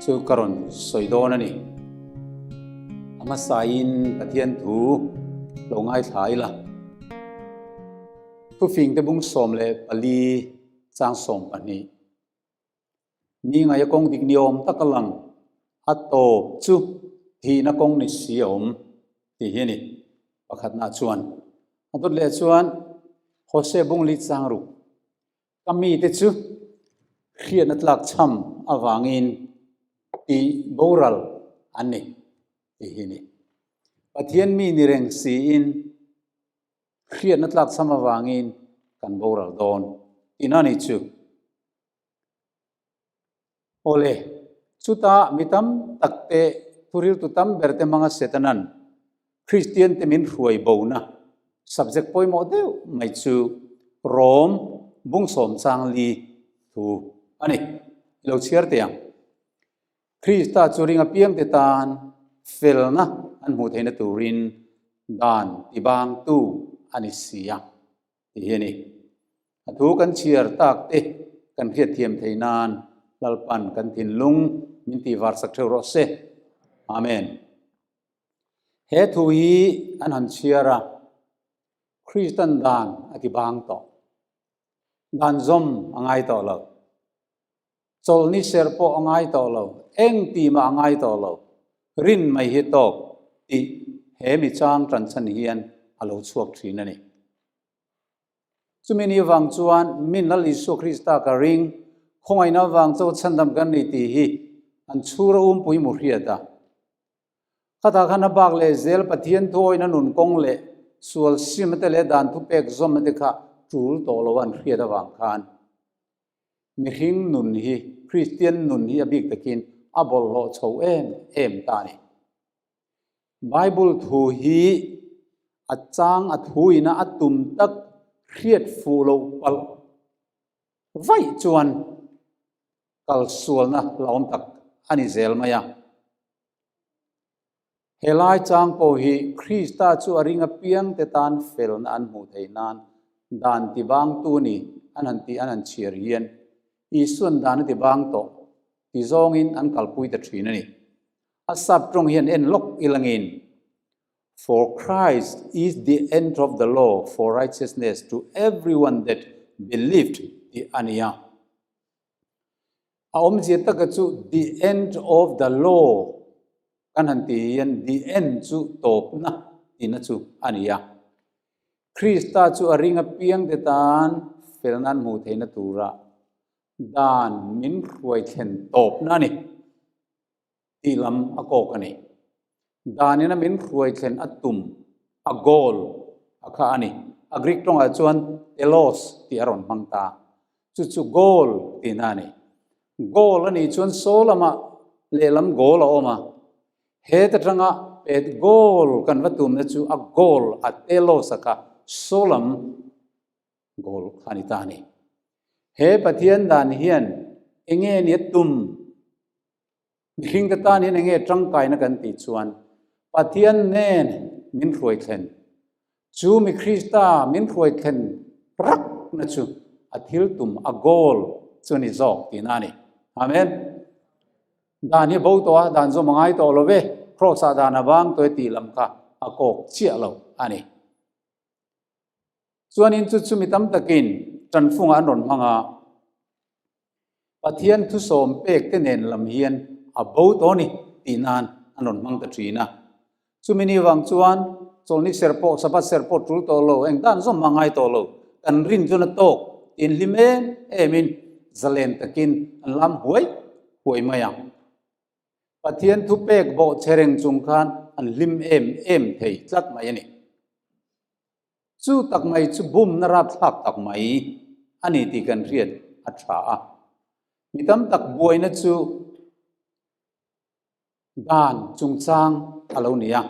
chu ka rawn sawi dawn a ni. A hmasain Pathian thu lo ngaithla ila. Thufingte bung 14 chang 12. Mi ngaia kawng dik ni awm tak a lang, a tawp chu thihna kawng ni si a awm tih hi a ni. Pakhatna chuan a dawt leh chuan Hosea bung li chang ruk ka mite chu hriatna tlak chham avangin tih boral an ni tih hi a ni. Pathian mi ni reng siin hriatna tlak chham avangin kan boral dawn tihna a ni chu. Awle, chutah mi tam tak te thuriltu tam ber te hmanga Setanan Kristian te min hruai bona subject pawimawh deuh mai chu Rom bungsawm chang li thu a ni. I lo chhiar teh ang. Krista chu ring apiang te tan felna an hmuh theihna turin dan tibangtu a ni si a. Ti hi a ni. A thu kan chhiar tak te kan hriatthiam theih nan Lalpan kan thinlung min tih var sak theuh rawh se. Amen. He thu hi an han chhiar a, Kristan dan a ti bang tawh. Dan zawm a ngai tawh lo. Chawlhni ser pawh a ngai tawh lo, eng tih mah a ngai tawh lo, rin mai hi tawk tih he mi chang ṭanchhan hian a lo chhuak ṭhin a ni. Chumi ni vang chuan min Lal Isua Krista ka ring, khawngaihna vang chaw chhandam kan ni tih hi an chhur a umpui mu hriat a. Khatah khan a bak leh zel Pathian thuawina nun kawng leh sual sim te leh dan thupek zawm te kha ṭul tawh lo an hriat avang khan Mihring nun hi, Kristian nun hi a bik takin a bawlhhlawh chho em em ta a ni. Bible thu hi a chang a thuina a tum tak hriat fuh loh palh vaih chuan kalsualna hlauhawm tak a ni zel mai a. Helai chang pawh hi Krista chu a ring apiangte tan felna an hmuh theih nan dan tibangtu ni an han tih an han chhiar hian Isuan dan a tibang tawh ti zawngin an kalpui ta thin a ni. A sap tawng hian en lawk ilangin, For Christ is the end of the law for righteousness to everyone that believed tih a ni a. A awmzia taka chu the end of the law kan han tih hian the end chu tawpna tihna chu a ni a. Krista chu a ring apiangte tan felna an hmuh theihna tura dan min hruai thlen tawpna a ni tih lam a kawk a ni. Danin a min hruai thlen a tum, a goal, a kha a ni. A Greek tawngah chuan telos tih a rawn hmang ta. Chu chu goal tihna a ni. Goal a nih chuan saw lamah lehlam goal a awm a. He ta tanga pet goal kan va tumna chu a goal a telos a kha saw lam goal kha a ni ta a ni. He Pathian dan hian enge nia tum Mihringte tan hian enge tangkaina kan tih chuan Pathian nen min hruai thlen. Chu mi Krista min hruai thlen rakna chu a thil tum, a goal chu a ni zawk tihna a ni. Amen. Dan hi bo tawh a, dan zawm a ngai tawh lo ve, Kraws ah dan a vang tawh e tih lam kha a kawk chiah lo a ni. Chuanin chu chu mi tam takin tanfungah an rawn hmang a, Pathian thusawm pek te nen lam hian a bo tawh a ni tih nan an rawn hmang ta thin a. Chumi ni vang chuan chawlhni ser pawh, Sabbath ser pawh tul tawh lo, eng dan zawm a ngai tawh lo, kan rin chuan a tawk tiin hlim em emin zalen takin an lam huai huai mai ang. Pathian thupek bawh che reng chung khan an hlim em em thei tlat mai a ni. Chu tak mai chu bumna rapthlak tak mai a ni tih kan hriat a tha a. Mi tam tak buaina chu dan chungchang a lo ni a.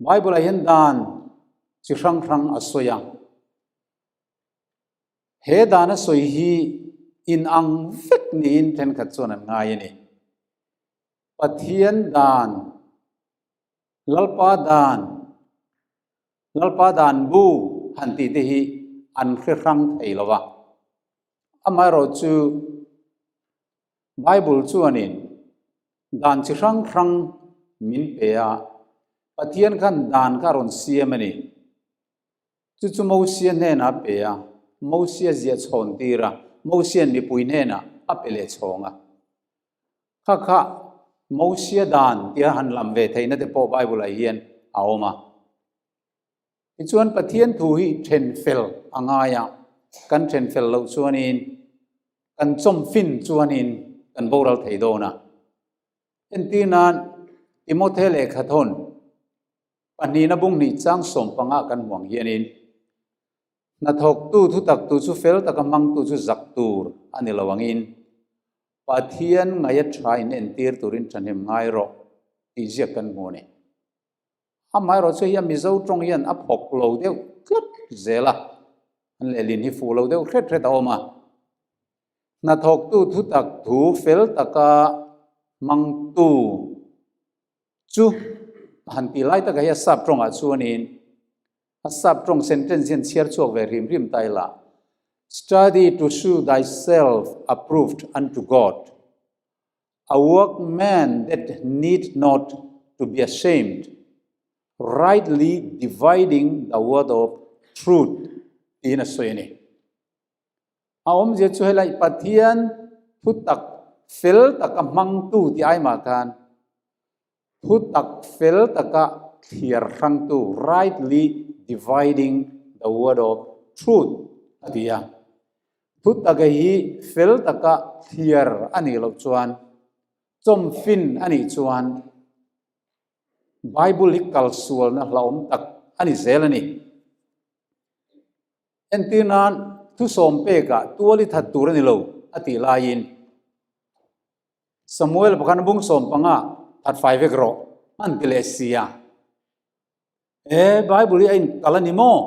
Bible-ah hian dan chi hrang hrang a sawi a. He dan a sawi hi inang vek niin thenkhat chuan an ngai a ni. Pathian dan Lalpa dan, Lalpa dan bu han tih te hi an hre hrang thei lo va. Amaherawhchu Bible chuanin Dan chi hrang hrang min pe a, Pathian khan dan kha a rawn siam a ni. Chu chu Mosia hnenah a pe a, Mosia ziah chhawn tir a, Mosia'n mipui hnenah a pe leh chhawng a. Kha kha Mosia dan tia han lam ve theihna te pawh Bible-ah hian a awm a. Tichuan Pathian thu hi then fel a ngai a, kan then fel loh chuanin kan chawmfin chuanin kan boral thei dawn a. Entir nan Timothe lehkha thawn pahnihna bung hnih chang 15 kan hmuang hianin hnathawktu thutaktu chu fel taka hmangtu chu zak tur a ni lo angin Pathian ngaia tha in entir turin thahnem ngai rawh tih ziak kan hmu a ni. Amaherawhchu hi a Mizo tawng hian a phawk lo deuh tlat zel a, an lehlin hi fuh lo deuh hret hret a awm a. Hnathawktu thutak thu fel taka hmangtu chu a han tih lai takah hi a sap tawngah chuanin a sap tawng sentence hian chhiar chhuak ve hrim hrim ta ila, Study to shew thyself approved unto God. A workman that need not to be ashamed, rightly dividing the word of truth tiin a sawi a ni. A awmzia chu helai Pathian thutak fel taka hmangtu tih ai mah khan thutak fel taka thliar hrangtu, rightly dividing the word of truth a ti a. Thutak hi fel taka thliar a nih loh chuan, chawmfin a nih chuan Bible hi kalsualna hlauhawm tak a ni zel a ni. Entir nan thusawm pekah tual i that tur a ni lo a tih laiin Samuel pakhat bung 15 that fai vek rawh an ti leh si a. E Bible hi a inkal a ni maw?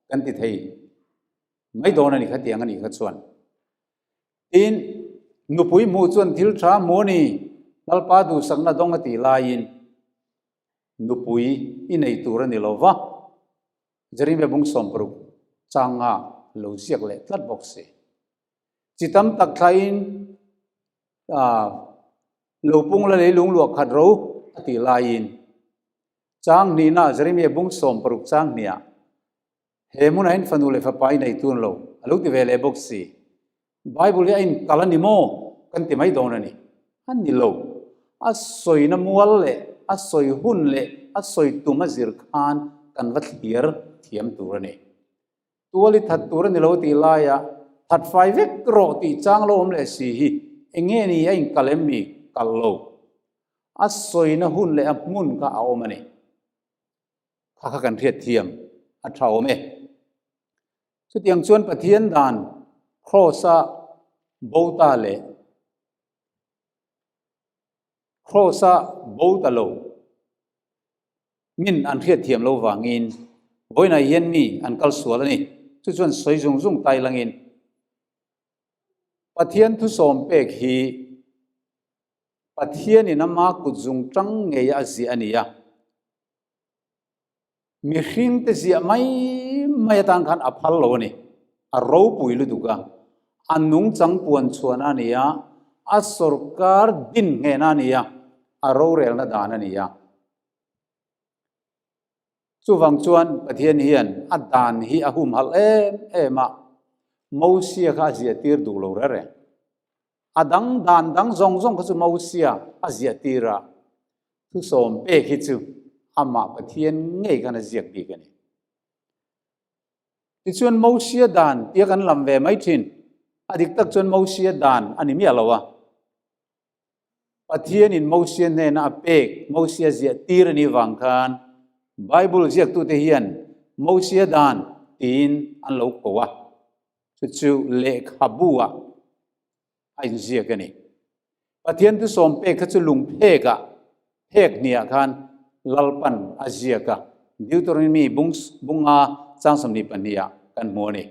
Kan ti thei mai dawn a ni khatiang a nih kha chuan. Tin, nupui hmuh chuan thil tha hmu a ni, Lalpa duhsakna dawng a tih laiin nupui i nei tur a ni lo va, Jeremia bung 60 changa lo ziak leh tlat bawk si. Chi tam tak thlain lo pung la leilung luah khat ro a tih laiin chang hnihna Jeremia bung 60 chang hniah he hmunah hian fanu leh fapa i nei tun lo a lo ti ve leh bawk si. Bible hi a inkal a ni maw? Kan ti mai dawn a ni. A ni lo. A sawina mual leh a sawi hun leh a sawi tum a zir khan kan va thlir thiam tur a ni. Tual i that tur a ni lo tih laia that fai vek rawh tih chang lo awm leh si hi eng nge ni a inkal em mi? Kal lo. A sawina hun leh a hmun kha a awm a ni. Kha kha kan hriat thiam a tha awm e. Chutiang chuan Pathian dan Kraws-a bo ta leh Kraws-a bo ta lo min an hriat thiam lo vangin vawiinah hian mi an kal sual a ni. Chu chuan sawi zung zung tai langin Pathian thusawm pek hi Pathianin ama kut zung tang ngei a ziah a ni a. Mihringte ziah mai mai atan khan a phal lo a ni. A ropui lutuk a, a nungchang puan chhuahna a ni a, a sorkar din nghehna a ni a, a rorelna dan a ni a. Chuvang chuan Pathian hian a dan hi a humhalh em em a, Mosia kha a ziahtir duh lo reng reng. A dang dan dang zawng zawng kha chu Mosia a ziahtir a, Thusawm pek hi chu amah Pathian ngei khan a ziak bik a ni. Tichuan Mosia dan tia kan lam ve mai thin, a dik tak chuan Mosia dan a ni miah lo a. Pathianin Mosia hnena a pek, Mosia ziah tir a nih vang khan Bible ziaktute hian Mosia dan tiin an lo ko a, chu chu lehkhabu-ah a inziak a ni. Pathian thusawm pek kha chu lungphekah, phek hniah khan Lalpan a ziak a, Deuteronomy bung bunga chang 22ah kan hmu a ni.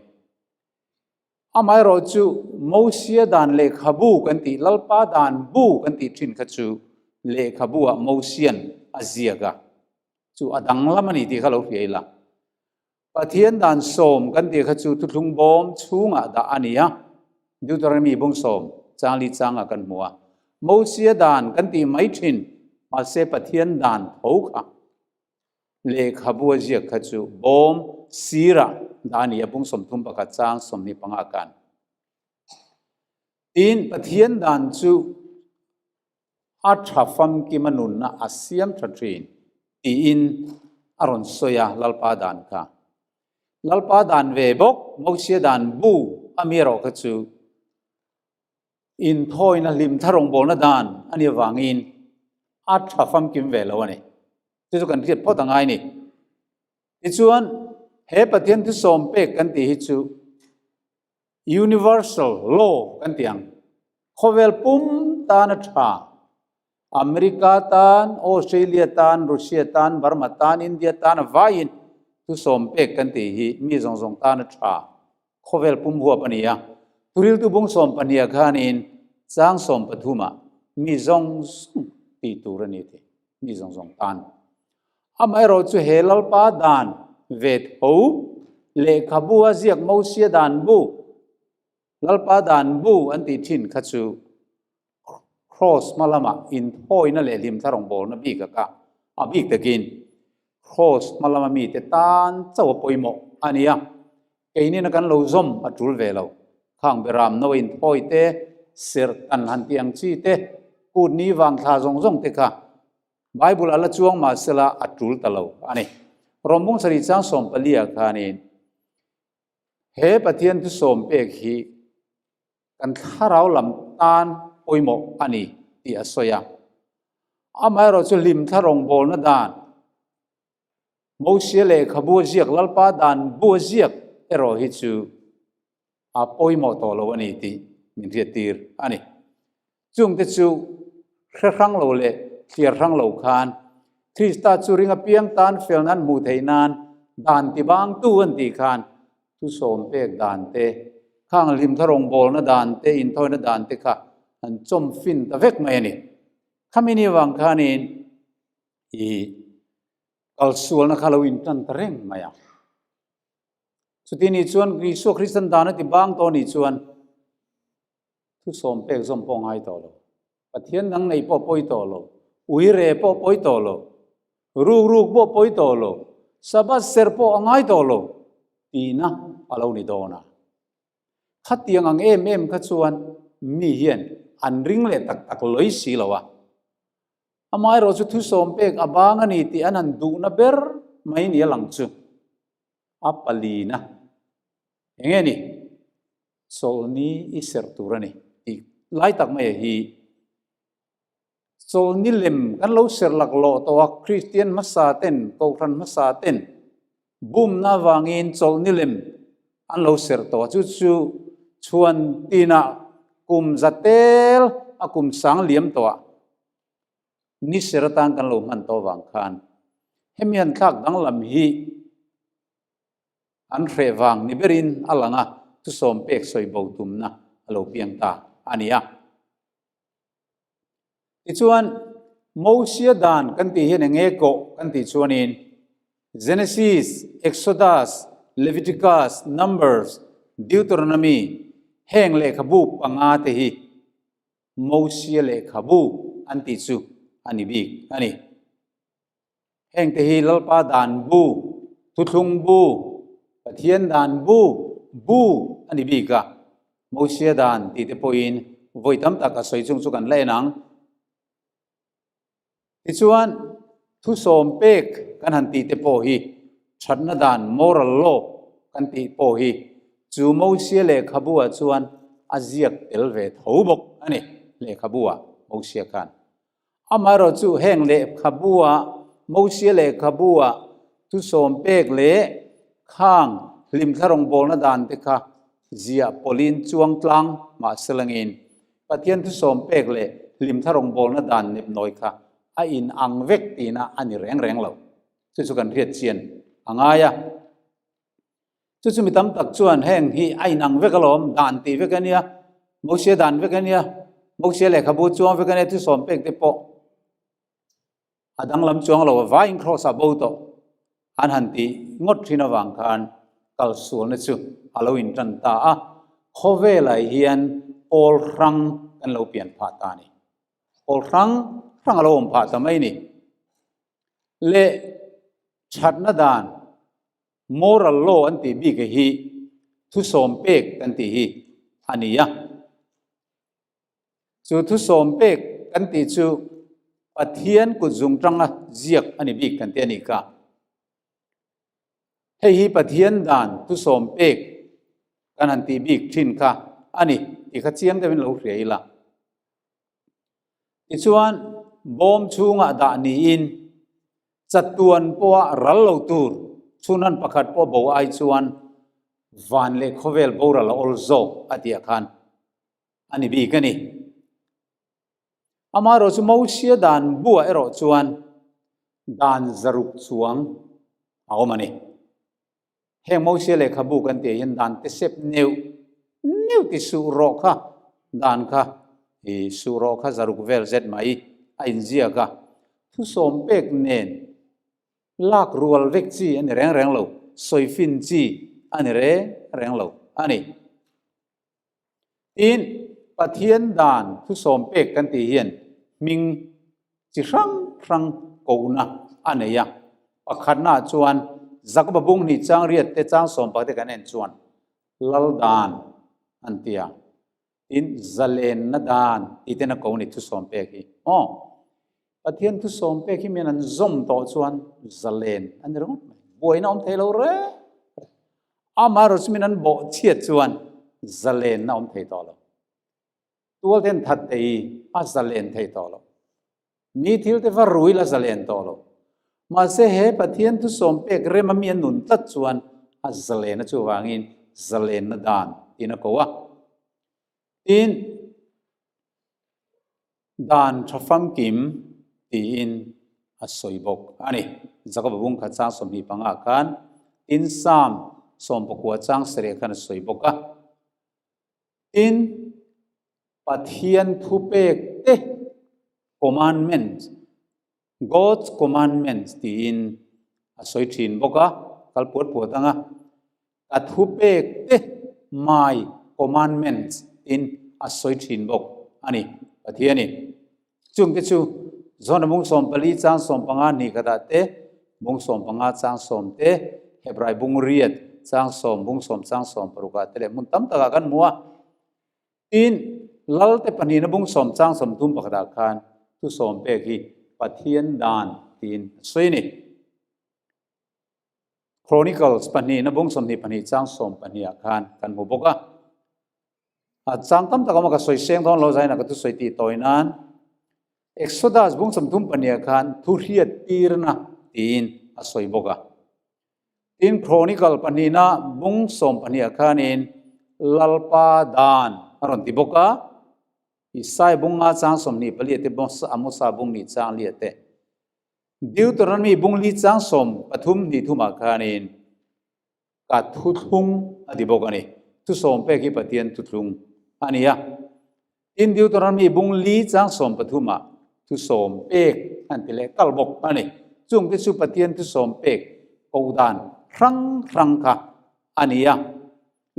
Amaherawh chu Mosia dan lehkhabu kan tih, Lalpa dan bu kan tih thin kha chu lehkhabu-ah Mosian a ziak a, chu a danglam a ni tih kha lo hria ila. Pathian dan sawm kan tih kha chu thuthlung bawm chhungah dah a ni a, Deuteronomy bung sawm chang li changah kan hmu a. Mosia dan kan tih mai thin, mahse Pathian dan tho kha lehkhabu a ziak kha chu bawm sirah dah a ni a, bung 31 chang 25 khan. Tin, Pathian dan chu a tha famkima nunna a siam tha thin tiin a rawn sawi a Lalpa dan kha. Lalpa dan ve bawk, Mosia dan bu a mi erawh kha chu inthawina hlim thar rawngbawlna dan a nih avangin a tha famkim ve lo a ni. Chu chu kan hriat phawt a ngai a ni. Tichuan, he Pathian thusawm pek kan tih hi chu Universal law kan ti ang. Khawvel pum tan a tha. America tan, Australia tan, Russia tan, Burma tan, India tan a vaiin thusawm pek kan tih hi mi zawng zawng tan a tha. Khawvel pum huap a ni a. Thuriltu bung 12 ah khanin chang 13 ah mi zawng zawng tih tur a ni ti. Mi zawng zawng tan. Amaherawh chu he Lalpa dan ve tho, lehkhabu a ziak Mosia dan bu, Lalpa dan bu an tih thin kha chu Kraws hma lamah inthawina leh hlimthla rawngbawlna bik a kah. A bik takin Kraws hma lama mite tan chauh a pawimawh a ni a, keinina kan lo zawm a tul ve lo. Khang beram no inthawi te, serh tan han tih ang chi te, kut ni vang thla zawng zawng te kha Bible a la chuang mah sela a tul ta lo a ni. Rom bung sarih chang 14 ah khanin he Pathian thusawm pek hi kan thlarau lam tan pawimawh a ni tih a sawi a. Amaherawh chu hlimthla rawngbawlna dan, Mosia lehkhabu a ziak, Lalpa dan bu a ziak erawh hi chu a pawimawh tawh lo a ni tih min hriattir a ni. Chungte chu hre hrang lo leh thliar hrang lo khan Krista chu ring apiang tan felna an hmuh theih nan dan tibangtu an tih khan thusawm pek dan te, khang hlimthla rawngbawlna dan te, inthawina dan te kha an chawm fin ta vek mai a ni. Khami ni avang khanin i kalsualna kha lo intan ta reng mai a. Chuti ni chuan Isua Kristan dan a ti bang tawh ni chuan thusawm pek zawm pawh ngai tawh lo. Pathian dang nei pawh pawi tawh lo. Uire pawh pawi tawh lo. Ruk ruk pawh pawi tawh lo. Sabbath ser pawh a ngai tawh lo tihna a lo ni dawn a. Khatiang ang em em kha chuan mi hian an ring leh tak tak lawih si lo a. Amaherawh chu thusawm pek a bang a ni tih an han duhna ber mai ni a lang chu. A palina eng nge ni? Chawlhni i serh tur a ni tih lai tak mai hi chawlhni lem kan lo serh laklawh tawh a, Kristian hmasa ten, Kohhran hmasa ten bumna avangin chawlhni lem an lo serh tawh a, chu chu chhuan tinah kum za tel a kum sang liam tawh a. Ni ser atan kan lo hman tawh vang khan hemi han thlak danglam hi an hreh vang ni berin a lang a, thusawm pek sawi bo tumna a lo piang ta a ni a. Tichuan, Mosia dan kan tih hian eng nge kawh kan tih chuanin Genesis, Exodus, Leviticus, Numbers, Deuteronomy heng lehkhabu panga te hi Mosia lehkhabu an tih chu a ni bik a ni. Hengte hi Lalpa dan bu, Thuthlung bu, Pathian dan bu, bu a ni bik a. Mosia dan tih te pawhin vawi tam tak a sawi chung chu kan la en ang. Tichuan, thusawm pek kan han tih te pawh hi thatna dan, moral law, kan tih pawh hi chu Mosia lehkhabu-ah chuan a ziak tel ve tho bawk a ni, lehkhabu-ah Mosia khan. Amaherawh chu heng lehkhabu-ah, Mosia lehkhabu-ah thusawm pek leh khang hlimthla rawngbawlna dan te kha ziah pawlhin chuang tlang mahse langin Pathian thusawm pek leh hlimthla rawngbawlna dan nepnawi kha a in ang vek tihna a ni reng reng lo. Chu chu kan hriat chian a ngai a. Chu chu mi tam tak chuan heng hi a in ang vek alawm, dan tih vek a nia, Mosia dan vek a nia, Mosia lehkhabu chuang vek a nia, thusawm pek te pawh a danglam chuang lo a, vaiin kraws ah bo tawh an han tih ngawt thin avang khan kalsualna chu a lo intan ta a, khawvelah hian pawl hrang kan lo pian phah ta a ni. Pawl hrang hrang a lo awm phah ta mai ni. Leh thatna dan moral law an tih bik hi thusawm pek kan tih hi a ni a. Chu thusawm pek kan tih chu Pathian kut zung tanga ziak a ni bik kan ti a nih kha. Hei hi Pathian dan thusawm pek kan han tih bik thin kha a ni tih kha chiang deuhin lo hria ila. Tichuan, bawm chhungah dah niin chatuan pawha ral lo tur chhunhan pakhat pawh bo ai chuan van leh khawvel boral a awl zawk a tih ah khan a ni bik a ni. Amaherawh chu Mosia dan buah erawh chuan dan zaruk chuang a awm a ni. Heng Mosia lehkhabu kan tih ah hian dan te sep neuh neuh ti suh rawh kha dan kha i suh rawh kha zaruk vel zet mai a inziak a, thusawm pek nen lak rual vek chi a ni reng reng lo, sawifin chi a ni reng reng lo a ni. Tin, Pathian dan thusawm pek kan tih hian hming chi hrang hrang kohna a nei a. Pakhatnaah chuan Jakoba bung hnih chang riat te chang sawm pakhat te kan en chuan Lal dan an ti a. Tin, zalenna dan tih ten a ko ni thusawm pek hi. Aw, Pathian thusawm pek hi mian an zawm tawh chuan zalen a ni ringawt mai. Buaina awm thei lo reng. Amaherawh chu min an bawh chhiat chuan zalenna awm thei tawh lo. Tual ten that te hi a zalen thei tawh lo. Mi thil te va rui la zalen tawh lo. Mahse he Pathian thusawm pek rem a mi a nun tlat chuan a zalen a chuvangin zalenna dan tiin a ko a. Tin, Dan tha famkim tiin a sawi bawk a ni. Jakoba bung khat chang 25 khan tin Psalm 19 chang sarih khan a sawi bawk a. Tin, Pathian thupek te commandments, God's commandments tiin a sawi thin bawk a, kal puat puat ang a. Ka thupek te my commandments tiin a sawi thin bawk a ni, Pathianin. Chungte chu John-a bung 14 chang 15 hnih khatah te, bung 15 chang 10 te, Hebrai bung riat chang 10, bung 10 chang 16 ah te leh hmun tam takah kan hmu a. Tin, Lalte pahnihna bung 10 chang 31 ah khan thu sawm pek hi Pathian dan tiin a sawi a ni. Chronicles pahnihna bung 22 chang 12 ah khan kan hmu bawk a. A chang tam tak awm a, ka sawi seng dawn lo zain a ka thusawi tih tawi nan Exodus bung 34 ah khan thu hriat tirna tiin a sawi bawk a. Tin Chronicle pahnihna bung 12 ah khanin Lalpa dan a rawn ti bawk a. Isaiah bung nga chang 24 te Amosa bung nih chang li te. Deuteronomy bung li chang 13 hnih thumah khanin ka thuthlung a ti bawk a ni. Thusawm pek hi Pathian thuthlung a ni a. Tin Deuteronomy bung li chang 13 ah thusawm pek an ti leh kal bawk a ni. Chungte chu Pathian thusawm pek ko dan hrang hrang kha a ni a.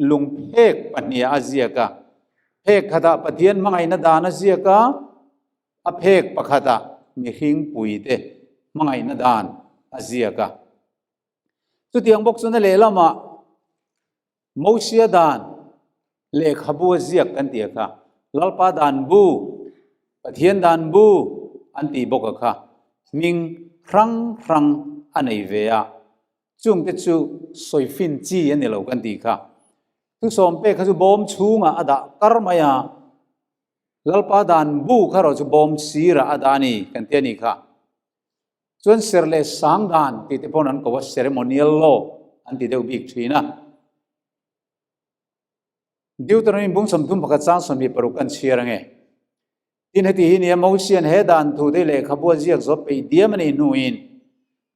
Lungphek pahniha a ziak a. Phek khatah Pathian hmangaihna dan a ziak a. A phek pakhatah mihring puite hmangaihna dan a ziak a. Chutiang bawk chuan a lehlamah Mosia dan lehkhabu a ziak kan tih a kha, Lalpa dan bu, Pathian dan bu an tih bawk a kha, hming hrang hrang a nei ve a. Chungte chu sawifin chi a ni lo kan tih kha. Thusawm pek kha chu bawm chhungah a dah kar mai a. Lalpa dan bu kha erawh chu bawm sirah a dah a ni kan ti a nih kha. Chuan ser leh sang dan tih te paw'n an ko a, ceremonial law an ti deuh bik thin a. Deuteronomy bung 31 chang 26 kan chhiar ange. Tin heti hi nia Mosian he dan thu te lehkhabu a ziak zawt peih diam a nih hnuin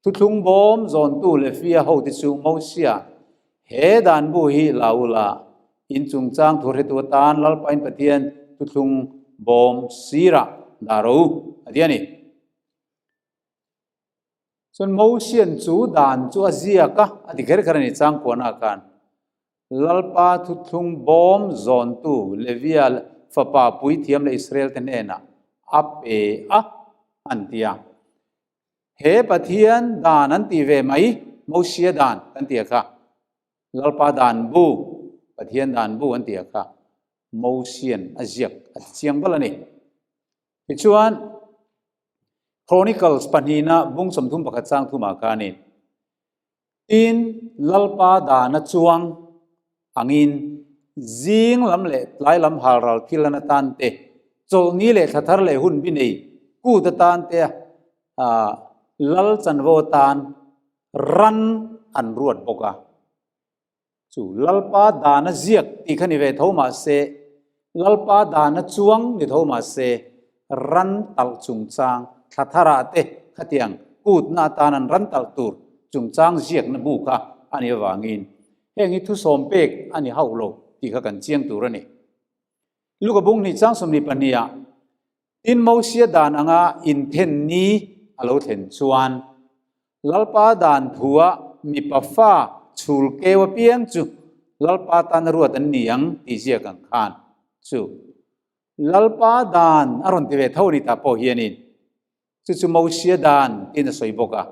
Thuthlung bawm zawntu Lefia hote chu Mosia he dan bu hi la u la, in chungchang thu hretu atan Lalpain Pathian thuthlung bawm sirah dah rawh u, a ti a ni. Chuan Mosian chu dan chu a ziak a, a ti kher kher a ni changkuanah khan. Lalpa thuthlung bawm zawntu Levia fapa puithiam leh Israel te hnenah. a pe a an ti a. He Pathian dan an tih ve mai, Mosia dan kan ti a kha, Lalpa dan bu, Pathian dan bu an ti a kha, Mosian a ziak a ti chiang bal a ni. Tichuan, Chronicles pahnihna bung 31 chang thumah khanin, Tin, Lalpa dana chuang angin zing lam leh tlai lam halral thil an atan te, chawlhni leh thla thar leh hun bi nei kut atan te lal chanvo atan ran an ruat bawk a. Chu Lalpa dana ziak tih kha ni ve tho mah se, Lalpa dana chuang ni tho mah se, ran talh chungchang thla tharah te khatiang kutna atan an ran talh tur chungchang ziakna bu kha a nih avangin heng hi thusawm pek a ni hauh lo tih kha kan chiang tur a ni. Luka bung hnih chang 22 ah Tin Mosia dan anga inthen ni a lo thlen chuan Lalpa dan thua mipa fa chhul keu apiang chu Lalpa tan a ruat an ni ang tih ziak ang khan chu Lalpa dan a rawn ti ve tho a ni ta pawh hianin chu chu Mosia dan tiin a sawi bawk a.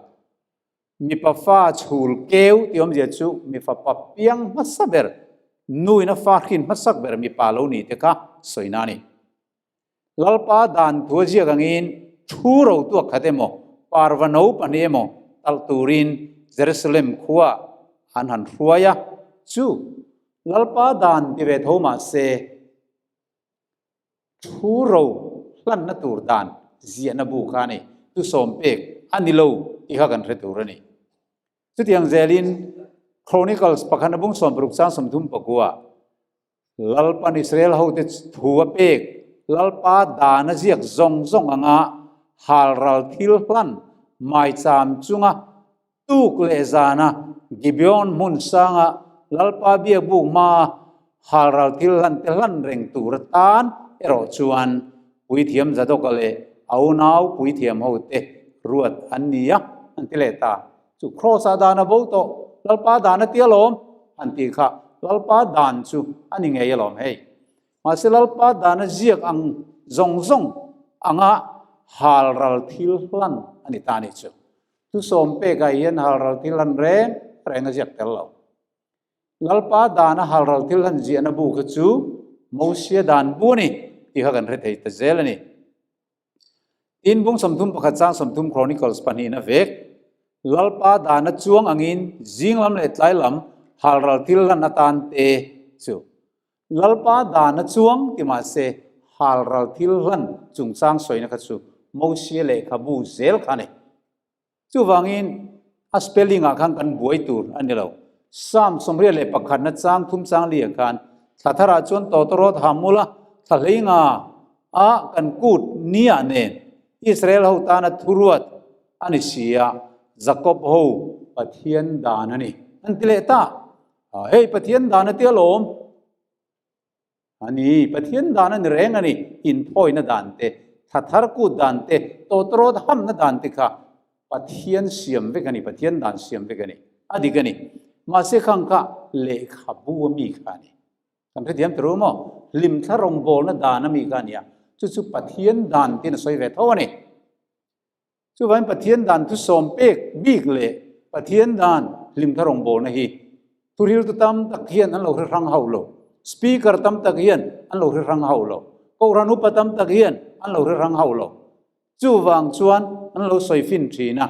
Mipa fa chhul keu tih awmzia chu mifa pa piang hmasa ber, nuin a fa hrin hmasak ber mipa lo ni te kha sawina a ni. Lalpa dan thu a ziak angin thu ro tuak khat emaw, parva no pahnih emaw talh turin Jerusalem khua an han hruai a, chu Lalpa dan ti ve tho mah se thu ro hlanna tur dan ziahna bu kha a ni, thusawm pek a ni lo tih kha kan hre tur a ni. Chutiang zelin Chronicles pakhat a bung 60 chang 34 Lalpan Israel hote thu a pek, Lalpa dan a ziak zawng zawng anga halral thil hlan maicham chunga tuk leh zana Gibeon hmun sanga Lalpa biakbuk hmaa halral thil hlan te hlan reng tur atan erawh chuan puithiam Zadoka leh a unau puithiam hote ruat an ni a, an ti leh ta. Chu Kraws-ah dan a bo tawh, Lalpa dan a ti alawm, an tih kha Lalpa dan chu a ni ngei alawm hei. Mahse Lalpa dan a ziak ang zawng zawng anga halral thil hlan a ni ta a nih chu. Thusawm pekah hian halral thil hlan reng reng a ziak tel lo. Lalpa dan a halral thil hlan ziahna bu kha chu Mosia dan bu a ni tih kha kan hre thei ta zel a ni. Tin, bung 31 chang 30 Chronicles pahnihna vek, Lalpa dana chuang angin zing lam leh tlai lam halral thil hlan atan te chu Lalpa dana chuang ti mah se halral thil hlan chungchang sawina kha chu Mosia lehkhabu zel kha a ni. Chuvangin a spelling ah khan kan buai tur a ni lo. Psalm 81 na chang thum chang li ah khan thla tharah chuan tawtawrawt ha mula thla hlei nga a kan kut ni ah nen Israel ho tana thuruat a ni si a, Jacob ho Pathian dan a ni an ti leh ta. Hei Pathian dan a ti alawm. A ni, Pathian dan a ni reng a ni, inthawina dan te, thla thar kut dan te, tawtawrawt hamna dan te kha Pathian siam vek a ni, Pathian dan siam vek a ni, a dik a ni. Mahse khang kha lehkhabu a mi kha a ni. Kan hrethiam ta ru maw? Hlimthla rawngbawlna dan a mi kha a ni a, chu chu Pathian dan tiin a sawi ve tho a ni. Chuvangin Pathian dan thusawm pek bik leh Pathian dan hlimthla rawngbawlna hi thuhriltu tam tak hian an lo hre hrang hauh lo. Speaker tam tak hian an lo hre hrang hauh lo. Kohhran upa tam tak hian an lo hre hrang hauh lo. Chuvang chuan an lo sawi fin thin a,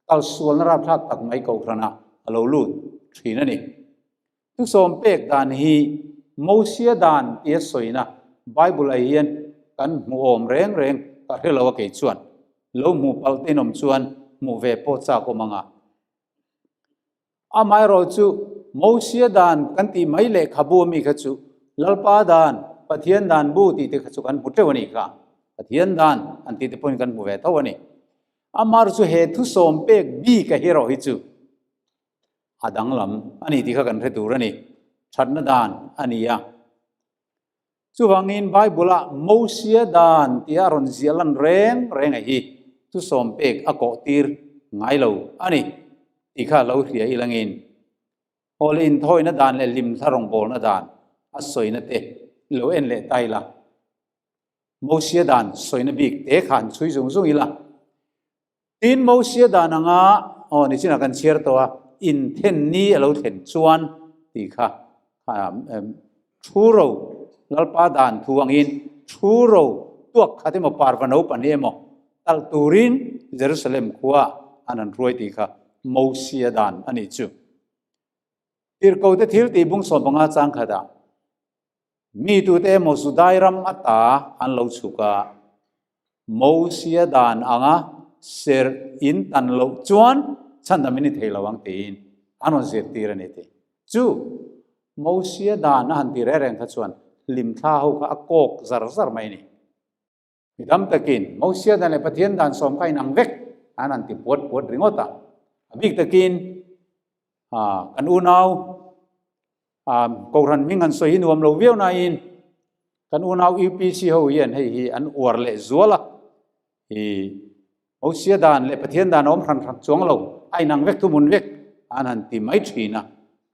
kalsualna rapthlak tak mai kohhranah a lo lut thin a ni. Thusawm pek dan hi Mosia dan tia sawina Bible ah hian kan hmu awm reng reng ka hre lo a kei chuan lo hmuh palh te inawm chuan hmuh ve pawh chak awm ang a. Amaherawh chu Mosia dan kan tih mai lehkhabu ami kha chu Lalpa dan, Pathian dan bu tih te kha chu kan hmu teuh a nih kha. Pathian dan an tih te pawhin kan hmu ve tho a ni. Amaherawh chu he thusawm pek bik a hi erawh hi chu a danglam a ni tih kha kan hre tur a ni. Thatna dan a ni a. Chuvangin Bible-ah Mosia dan tia a rawn ziah lan reng reng a hi thusawm pek a kawh tir ngai lo a ni tih kha lo hria ilangin aw le inthawina dan leh hlimthla rawngbawlna dan a sawina te lo en leh ta ila. Mosia dan sawina bik te kha han chhui zung zung ila. Tin, Mosia dan anga aw nichinah kan chhiar tawh a, inthen ni a lo thlen chuan tih kha thu ro Lalpa dan thu angin thu ro tuak khat emaw parva no pahnih emaw talh turin Jerusalem khua an han hruai tih kha Mosia dan a nih chu. Tirhkote thil tih bung 15 chang khatah Mi tute emaw Judai ram ata an lo chhuk a, Mosia dan anga serh in tan loh chuan chhandam in ni thei lo ang tiin an rawn zirtir a ni tih. Chu Mosia dan a han ti reng reng kha chuan hlimthla ho kha a kawk zar zar mai a ni. Mi tam takin Mosia dan leh Pathian dan sawm kha inang vek an han ti puat puat ringawt a. A bik takin kan unau Kohhran hming han sawi hi nuam lo viau nain kan unau UPC ho hian hei hi an uar leh zual a. I Mosia dan leh Pathian dan a awm hran hran chuang lo, a inang vek thuhmun vek an han ti mai thin a.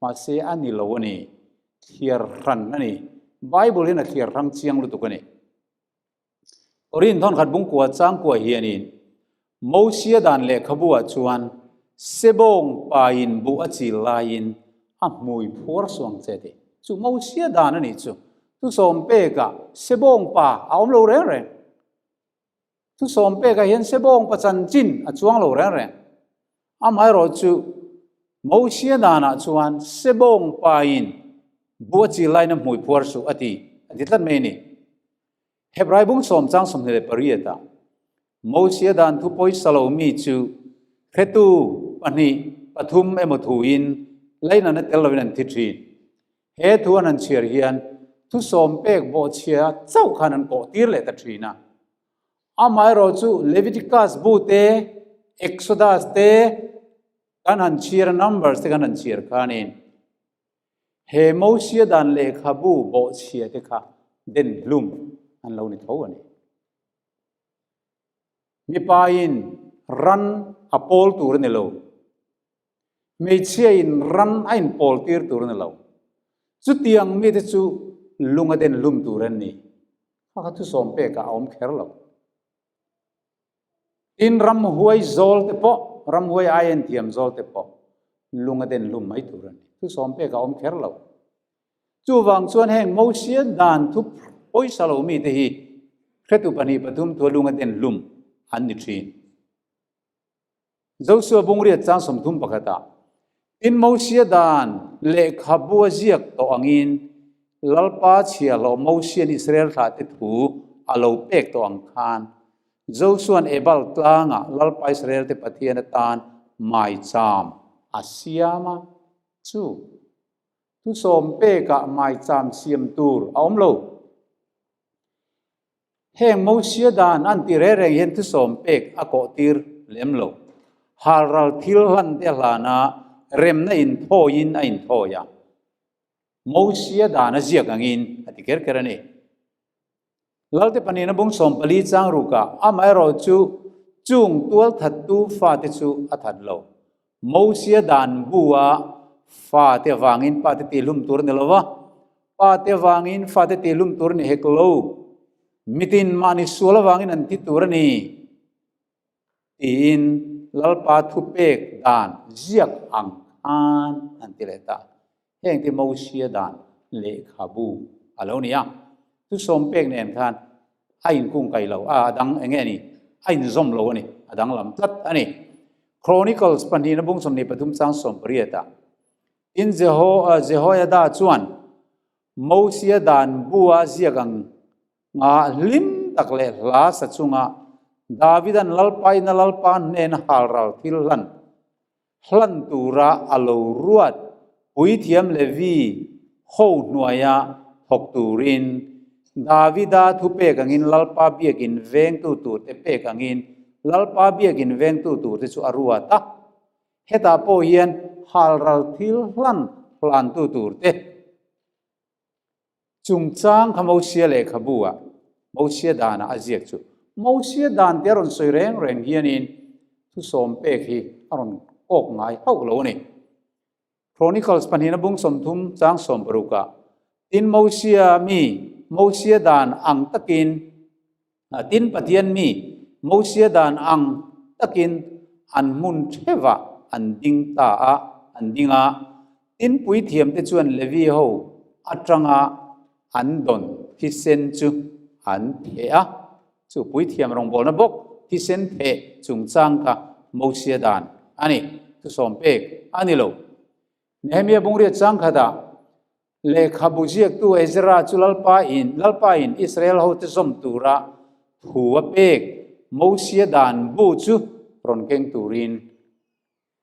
Mahse a ni lo a ni, thliar hran a ni. Bible hian a thliar hrang chiang lutuk a ni. Korin thawnkhat bungkua changkua hianin Mosia dan lehkhabu ah chuan sebawng pain buh a chil laiin a hmui phuar suang che ti. Chu Mosia dan a nih chu. Thusawm pekah sebawng pa a awm lo reng reng. Thusawm pekah hian sebawng pa chanchin a chuang lo reng reng. Amaherawh chu Mosia danah chuan sebawng pain buh a chil laiin a hmui phuar suh a ti a ti tlat mai a ni. Hebrai bung sawm chang 28 ah Mosia dan thu pawisa lo mi chu hretu pahnih pathum emaw thu in leinana tel loin an thi thin. He thu an han chhiar hian thu sawm pek bawhchhia chauh khan an kawh tir leh ta thin a. Amaherawh chu Leviticus bu te, Exodus te kan han chhiar a, Numbers te kan han chhiar khanin He Mosia dan lehkhabu bawhchhia te kha den hlum an lo ni tho a ni. Mipain ran a pawl tur a ni lo. Hmeichhiain ran a inpawl tir tur a ni lo. Chutiang mite chu lung a den hlum tur an ni. Kha kha thusawm pekah a awm kher lo. Tin, ramhuai zawl te pawh, ramhuai aien thiam zawl te pawh lung a den hlum mai tur a ni. Thusawm pek a awm kher lo. Chuvang chuan heng Mosia dan thu pawisa lo mite hi hretu pahnih pathum thua lung a den hlum an ni thin. Josua bungriat chang 31 ah, Tin Mosia dan lehkhabu a ziak tawh angin Lalpa chhiahhlawh Mosian Israel thlahte thu a lo pek tawh ang khan Josuan Ebal tlangah Lalpa Israelte Pathian atan maicham a siam a, chu thusawm pekah maicham siam tur a awm lo. Heng Mosia dan an ti reng reng hian thusawm pek a kawh tir lem lo. Halral thil hlan te hlana remna inthawiin a inthawi a. Mosia dan a ziak angin a ti ker ker a ni. Lalte pahnihna bung 14 chang rukah amaherawhchu chung tualthattu fate chu a that lo. Mosia dan bu a fate avangin pate tihlum tur a ni lo va, pate avangin fate tihlum tur a ni hek lo. Mitin mahni sual avangin an thi tur a ni tiin Lalpa thupek dan ziak ang khan an ti leh ta. Heng te Mosia dan lehkhabu a lo ni a. Thusawm pek nen khan a inkung kai lo, a dang eng nge ni? A inzawm lo a ni, a danglam tlat a ni. Chronicles pahnihna bung 23 chang 18 ah, Tin Jehoiada chuan Mosia dan bua ziak ang nga hlim tak leh hla sa chunga Davidan Lalpa ina Lalpa hnena halral thil hlan hlan tura a lo ruat puithiam Levi ho hnuaia thawk turin Davida thu pek angin Lalpa biakin vengtu turte pek angin Lalpa biakin vengtu turte chu a ruat a. Hetah pawh hian halral thil hlan hlantu turte Chungchang kha Mosia lehkhabu ah Mosia danah a ziak chu. Mosia dan te a rawn sawi reng reng hianin thusawm pek hi a rawn kawk ngai hauh lo a ni. Chronicles pahnihna bung 30 chang 60 ah, Tin Mosia mi Mosia dan ang takin. Tin, Pathian mi Mosia dan ang takin an hmun theuhah an ding ta a, an ding a. Tin, puithiamte chuan Levi ho atanga an dawn thisen chu an theh a. Chu puithiam rawngbawlna bawk thisen theh chungchang kha Mosia dan a ni, thusawm pek a ni lo. Nehemia bungriat changkhatah Lehkhabu ziaktu Ezra chu Lalpa in Lalpa in Israel hote zawm tura thu a pek Mosia dan bu chu rawn keng turin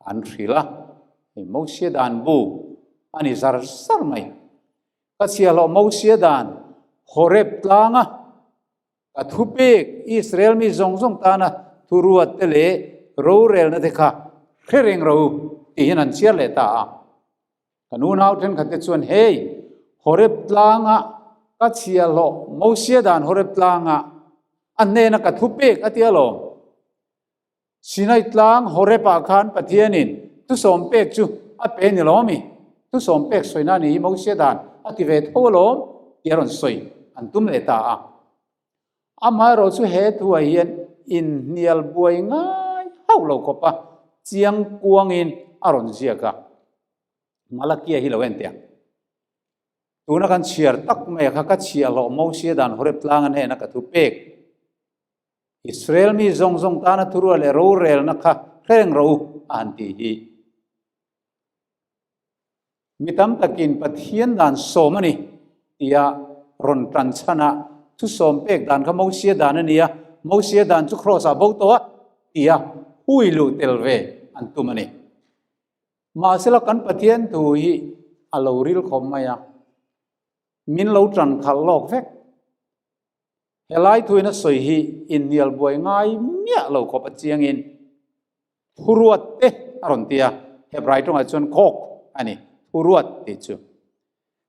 an hrilh a. Hei Mosia dan bu a ni zar zar mai. Ka chhiahhlawh Mosia dan Horeb tlanga ka thupek Israel mi zawng zawng tana thuruat te leh rorelna te kha hre reng ro tihin an chhiar leh ta a. Kan unau thenkhatte chuan, Hei, Horeb tlanga ka chhiahhlawh Mosia dan Horeb tlanga a hnena ka thupek a ti alawm. Sinai tlang Horeb-ah khan Pathianin thusawm pek chu a pe ni lawm i, thusawm pek sawina ni hi Mosia dan a ti ve tho alawm tih a rawn sawi an tum leh ta a. Amaherawh chu he thuah hian inhnial buai ngai hauh lo khawp a, chiang kuangin a rawn ziak a. Malakia hi lo en teh ang. Tuna kan chhiar tak mai a kha ka chhiahhlawh Mosia dan Horeb tlanga hnena ka thu pek. Israel mi zawng zawng tana thurua leh rorelna kha hreng rawh u a han tih hi. Mi tam takin Pathian dan sawm a ni tia rawn tan chhan a, thu sawm pek dan kha Mosia dan a ni a, Mosia dan chu Kraws-ah bo tawh a tia hui luh tel ve an tum a ni. Mahsela kan Pathian thu hi a lo ril khawp mai a, min lo tan khalh lawk vek. Helai thuin a sawi hi inhnial buai ngai miah lo khawp a chiangin Thuruat te a rawn ti a, Hebrai tawngah chuan khawk a ni, thuruat tih chu.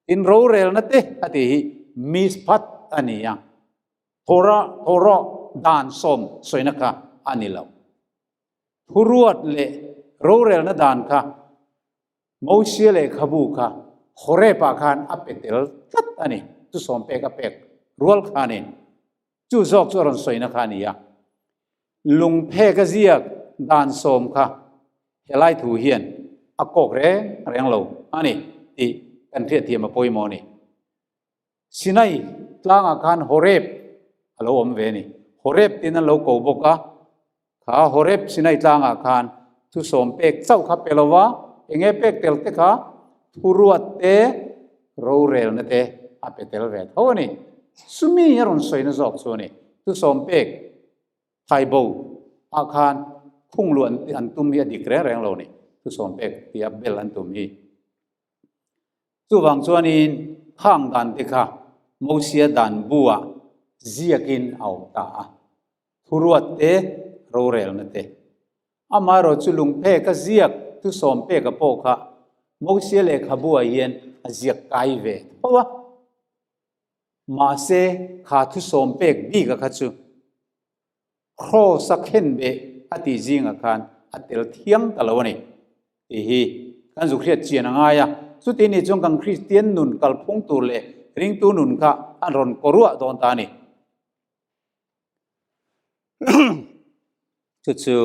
Tin rorelna te a tih hi mishpat a ni a, Torah, Torah, dan sawm sawina kha a ni lo. Thuruat leh rorelna dan kha Mosia lehkhabu kha Horeb-ah khan a pe tel tlat a ni, chu sawm pek a pek rual khanin. Chu zawk chu a rawn sawina kha a ni a. Lungphek a ziak dan sawm kha helai thu hian a kawk reng reng lo a ni tih kan hriatthiam a pawimawh a ni. Sinai tlangah khan Horeb a lo awm ve a ni. Horeb tiin an lo ko bawk a, kha Horeb Sinai tlangah khan thusawm pek chauh kha pe lo va, eng nge pek tel te kha thuruat te, rorelna te a pe tel ve tho a ni. Chumi a rawn sawina zawk chu a ni. Thusawm pek thaibo ah khan khung luh an tum hi a dik reng reng lo a ni. Thusawm pek tia bel an tum hi. Chuvang chuanin khang dan te kha Mosia dan buah ziakin a awm ta a. Thuruat te, rorelna te. Amaherawh chu lungphek a ziak thusawm peka pawh kha Mosia lehkhabuah hian a ziak kai ve tho a. Mahse kha thusawm pek bika kha chu Kraws a khen beh a tih zingah khan a tel thiang ta lo a ni tih hi kan zuk hriat chian a ngai a. Chuti nih chuan kan Kristian nun kalphung tur leh ringtu nun kha an rawn kawruah dawn ta a ni. Chu chu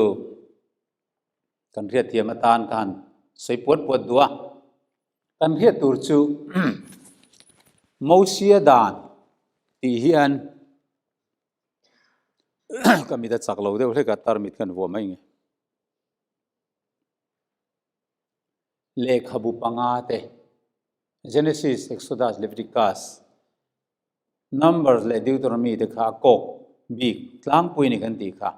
kan hriatthiam atan ka han sawi puat puat duh a. Kan hriat tur chu Mosia dan tih hian ka mit a chak lo deuh hlek a, tarmit khan vuah mai nge. Lehkhabu panga te Genesis, Exodus, Leviticus, Numbers leh Deuteronomy te kha a kawk bik tlangpui ni kan tih kha.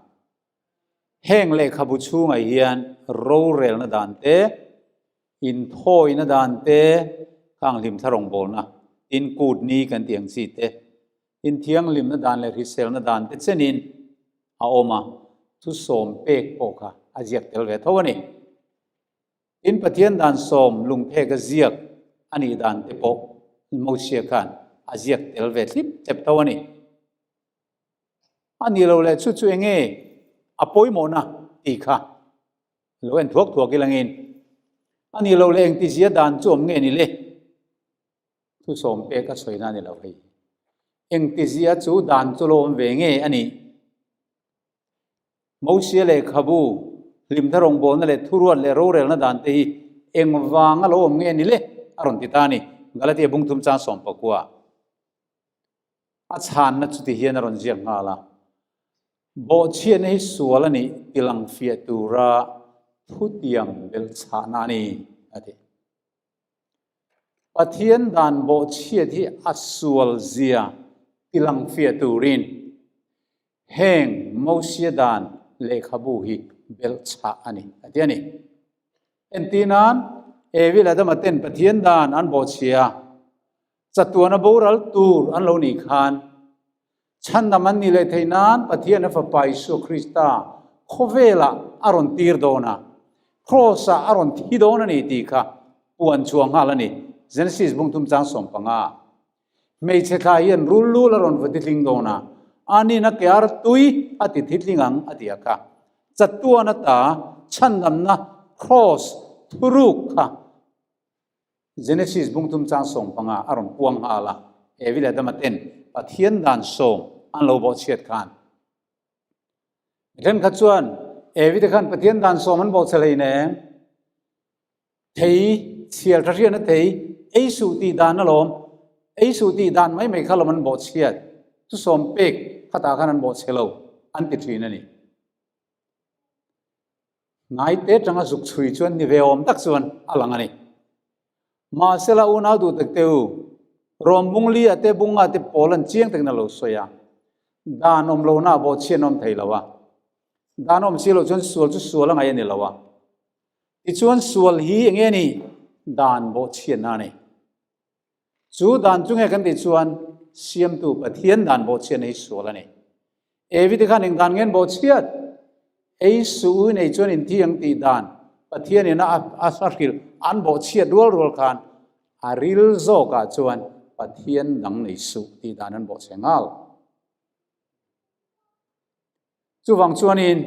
Heng lehkhabu chhungah hian rorelna dan te, inthawina dan te, khang hlimthla rawngbawlna, tin kut ni kan tih ang chi te, inthianghlimna dan leh hriselna dan te chenin a awm a, thusawm pek pawh kha a ziak tel ve tho a ni. Tin, Pathian dan sawm lungphek a ziak a nih dan te pawh Mosia khan a ziak tel ve thlip thlep tho a ni. A nih loh leh chu chu eng nge a pawimawhna tih kha lo en thuak thuak ilangin a nih loh leh engtizia dan chu awm nge ni le? Thusawm pek a sawina a ni lo hei. Engtizia chu dan chu lo awm ve nge a nih? Mosia lehkhabu, hlimna rawngbawlna leh thuruat leh rorelna dan te hi engvanga lo awm nge ni le? a rawn ti ta a ni. Galatia bungthum chang 19. A chhanna chuti hian a rawn ziak nghal a, Bawhchhiatna hi sual a nih tilang fiah tura thutiang belhchhahna a ni, a ti. Pathian dan bawhchhiat hi a sual zia tilang fiah turin heng Mosia dan lehkhabu hi belhchhah a ni, a ti a ni. Entir nan, Evi leh Adama ten Pathian dan an bawhchhia a, Chatuana boral tur an lo nih khan chhandam an nih leh theih nan Pathian a Fapa Isua Krista khawvelah a rawn tir dawn a, Kraws-ah a rawn thi dawn a ni tih kha puan chhuah nghal a ni. Genesis bungthum chang 15. Hmeichhe thla hian rul lul a rawn va titling dawn a, anin a ke ar tui a ti thitling ang a ti a kha. Chatuan ata chhandamna Kraws thuruk kha Genesis bungthum chang 15 a rawn puang nghal a, Evi leh Adama ten Pathian dan sawm an lo bawhchhiat khan. Mi thenkhat chuan Evi te khan Pathian dan sawm an bawhchhe hlei nem, thei chhial tha hriatna thei ei suh tih dan alawm, ei suh tih dan mai mai kha lawm an bawhchhiat, chu sawm pek khatah khan an bawhchhe lo an ti thin a ni. Hnaite atanga zuk chhui chuan ni ve awm tak chuan a lang a ni. Mahsela unau duh tak te u, Rom bung li a te bung nga te pawl an chiang takin a lo sawi a, dan awm lohna ah bawhchhiat an awm thei lo a, dan awm si loh chuan sual chu sual a ngaih a ni lo a. Tichuan sual hi eng nge ni? Dan bawhchhiatna a ni. Chu dan chu nge kan tih chuan Siamtu Pathian dan bawhchhiatna hi sual a ni. Evi te khan eng dan nge an bawhchhiat? Ei suh u nei chuan in thi ang tih dan Pathian in a a hrilh an bawhchhiat rual rual khan a ril zawkah chuan Pathian dang nei suh tih dan an bawhchhe nghal. Chuvang chuanin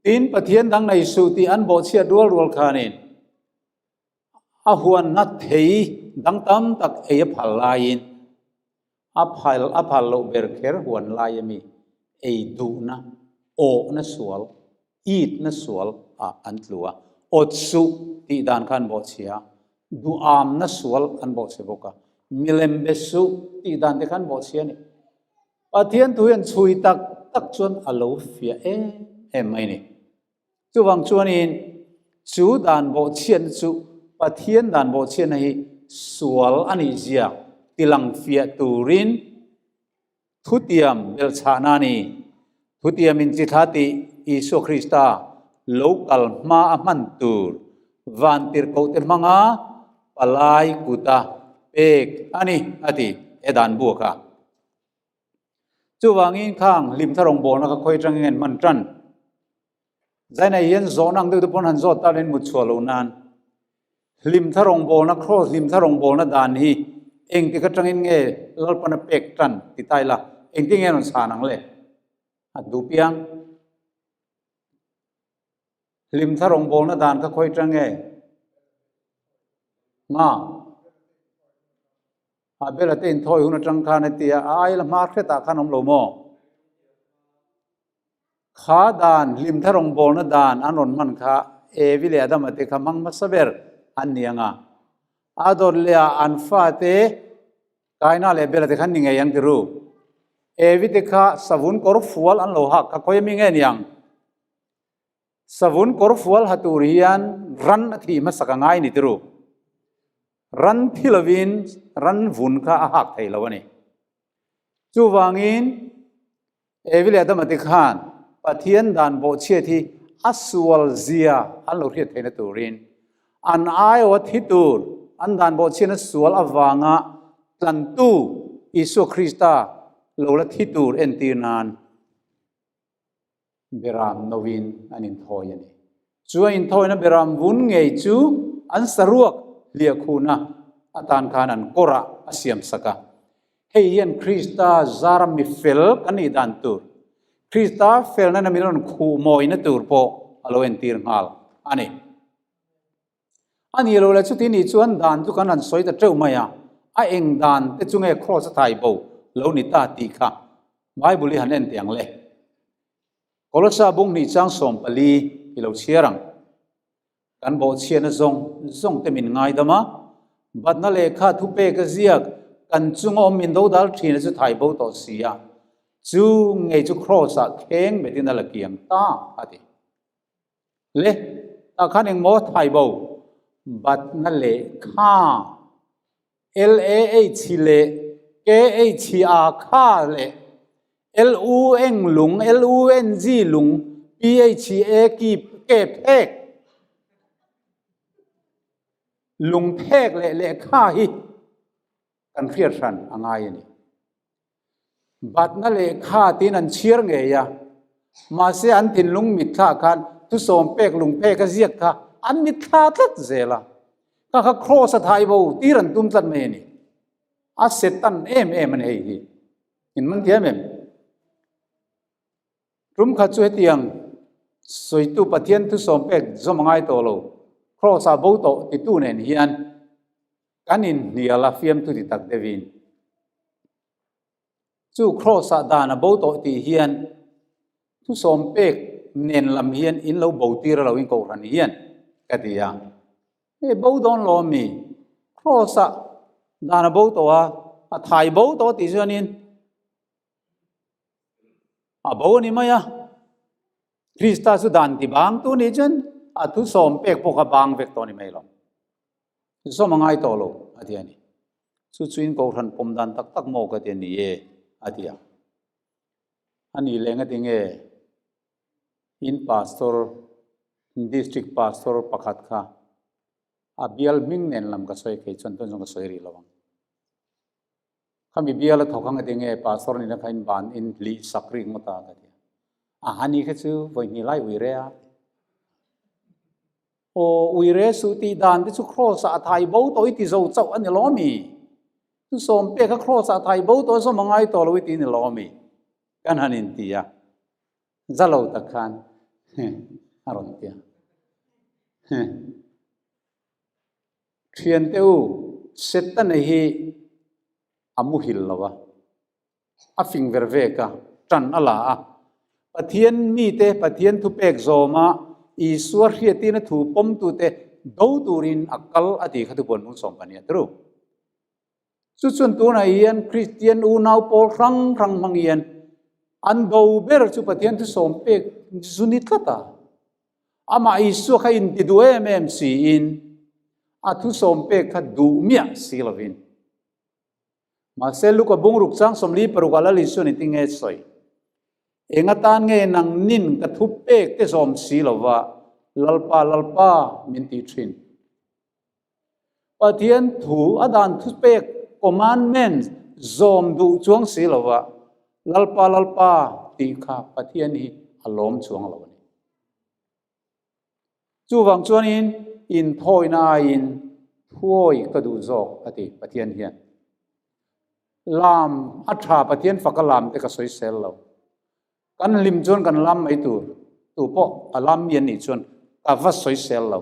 Tin, Pathian dang nei suh tih an bawhchhiat rual rual khanin a huanna thei dang tam tak ei a phal laiin a phal a phal loh ber kher huan lai ami ei duhna, awhna sual, itna sual ah an tlu a. Awt suh tih dan kha an bawhchhia a, duhamna sual an bawhchhe bawk a, milem be suh tih dan te kha an bawhchhia a ni. Pathian thu hian chhui tak tak chuan a lo fiah em em mai ni. Chuvang chuanin chu dan bawhchhiatna chu Pathian dan bawhchhiatna hi sual a nih zia tilang fiah turin thutiam belhchhahna a ni. Thutiam in chi thla tih Isua Krista lo kal hma a hman tur vantirhkohte hmanga palai kuta pek a ni a ti he dan buak a. Chuvangin khang hlimthla rawngbawlna kha khawi atangin an hman tan. Zainai hian zawhna ang deuh te pawn han zawt ta lo in mut chhuah lo nan. Hlimthla rawngbawlna, Kraws hlimthla rawngbawlna dan hi engtik atangin nge Lalpan a pek tan ti ta ila, engtin nge a rawn chhan ang le? A duh piang. Hlimthla rawngbawlna dan kha khawi atang nge? Nga. Abel-a te inthawi hun atang khan a ti a, a aila hma hretah khan awm lo maw? Kha dan, hlimthla rawngbawlna dan an rawn hman kha Evi leh Adama te kha hmang hmasa ber an ni ang a. A dawt leh ah an fate Kaina leh Abel-a te khan ni ngei ang ti ru. Evi te kha savun kawr fual an lo hak kha khawi ami nge ni ang? Savun kawr fual ha tur hian ran a thih hmasak a ngai ni ti ru. Ran thi lovin ran vun kha a hak thei lo a ni. Chuvangin Evi leh Adama te khan Pathian dan bawhchhiat hi a sual zia an lo hriat theihna turin an aiawha thi tur an dan bawhchhiatna sual avanga tlantu Isua Krista lo la thi tur entir nan Beram novin an inthawi a ni. Chu a inthawina beram vun ngei chu an saruak hliahkhuhna atan khan an kawrah a siamsak a. Hei hian Krista zara mi fel kan nih dan tur, Krista felna na min rawn khuh mawina tur pawh a lo entir nghal a ni. A nih lo le chuti nih chuan dan chu kan han sawi ta teuh mai a, a eng dan te chu nge Kraws a thai bo lo ni ta tih kha Bible i han en teh ang le. Kolosa bung hnih chang 14 i lo chhiar ang. Kan bawhchhiatna zawng zawng te min ngaidam a, batna lehkha thupek a ziak kan chunga awm min dodal thin a chu thai bo tawh si a, chu ngei chu Kraws ah kheng betin a la kiang ta a ti. Le, tah khan engmaw thai bo? Batna lehkha LAH leh KHA kha leh LUNG lung, LUNG lung, PHA K phek, lung phek leh lehkha hi kan hriat hran a ngai a ni. Batna lehkha tiin an chhiar ngei a, mahse an thinlung mitthla khan thusawm pek lung pek a ziak kha an mitthla tlat zel a, kha kha kraws a thai bo tir an tum tlat mai a ni. A setan em em a ni hei hi. In man thiam em? Tum khat chu hetiang sawitu Pathian thusawm pek zawm a ngai tawh lo, kraws ah bo tawh titu nen hian Kan inhnial a fiamthu ti tak deuhin chu Kraws-ah dan a bo tawh tih hian thusawm pek nen lam hian in lo bo tir a lo in kohhran hian ka ti a. Hei bo dawn lo ami? Kraws-ah dan a bo tawh a, a thai bo tawh tih chuanin a bo a ni mai a. Krista chu dan ti bang tu nih chuan a thusawm pek pawh kha bang vek tawh a ni mai lo. Zawm a ngai tawh lo, a ti a ni. Chu chuin Kohhran pawm dan tak tak maw ka ti a ni e, a ti a. A nih leh nga tinge in pastor, in district pastor pakhat kha a bial hming nen lam ka sawi thei chuan tun zawng ka sawi rih lo ang. Khami bial a thawk ang a ti nge pastor nihna kha in ban in lih sak rik ngawt a ka ti a. A hani kha chu vawi hnih lai ui re a. Aw ui re suh tih dan te chu kraws ah a thai bo tawh i ti zo chauh a ni lo mi? Chu sawm pek a kraws ah a thai bo tawh zawm a ngai tawh lo i ti ni lo mi? Kan han in ti a. Za lo tak khan a rawn ti a. Thiante u, Setana hi a muhil lo a, a fing ver vek a, tan a la a. Pathian mite Pathian thupek zawma Isua hriatina thu pawmtute do turin a kal a tih kha thubuan hmung sawm pahnih a ti ru. Chu chuan tunah hian Kristian unau pawl hrang hrang hmang hian an do ber chu Pathian thusawm pek zu ni tlat a. Amah Isua kha inti duh em em siin a thusawm pek kha duh miah si lovin. Mahse Luka bungruk chang 46 ah Lal Isuan i tinge sawi? Eng atan nge nang nin ka thu pek te zawm si lova Lalpa Lalpa min tih thin? Pathian thu a dan thupek, commandments, zawm duh chuang si lova Lalpa Lalpa tih kha Pathian hi a lawm chuang lo a ni. Chuvang chuanin inthawina aiin thuawi ka duh zawk a ti Pathian hian. Lam a tha Pathian faka lam te ka sawisel lo. Kan hlim chuan kan lam mai tur, tu pawh a lam mi an nih chuan ka va sawisel lo.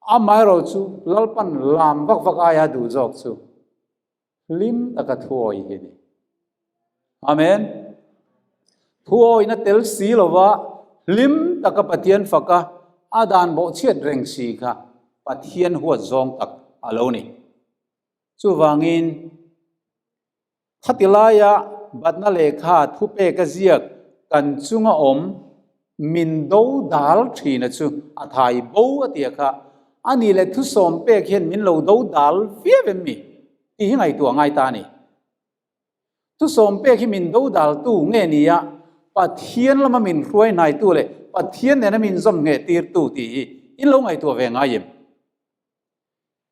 Amaherawh chu Lalpan lam vak vak aia duh zawk chu hlim taka thuawi hi a ni. Amen. Thuawina tel si lova hlim taka Pathian faka a dan bawhchhiat reng si kha Pathian huat zawng tak a lo ni. Chuvangin Khati laia batna lehkha thupek a ziak kan chunga awm min do dal thina chu a thai bo a tia kha a nih leh thusawm pek hian min lo do dal viau em mi tih hi ngaihtuah ngai ta a ni. Thusawm pek hi min do dal tu nge nia Pathian lama min hruai hnaitu leh Pathian nena min zawm ngheh tirtu tih hi in lo ngaihtuah ve ngai em?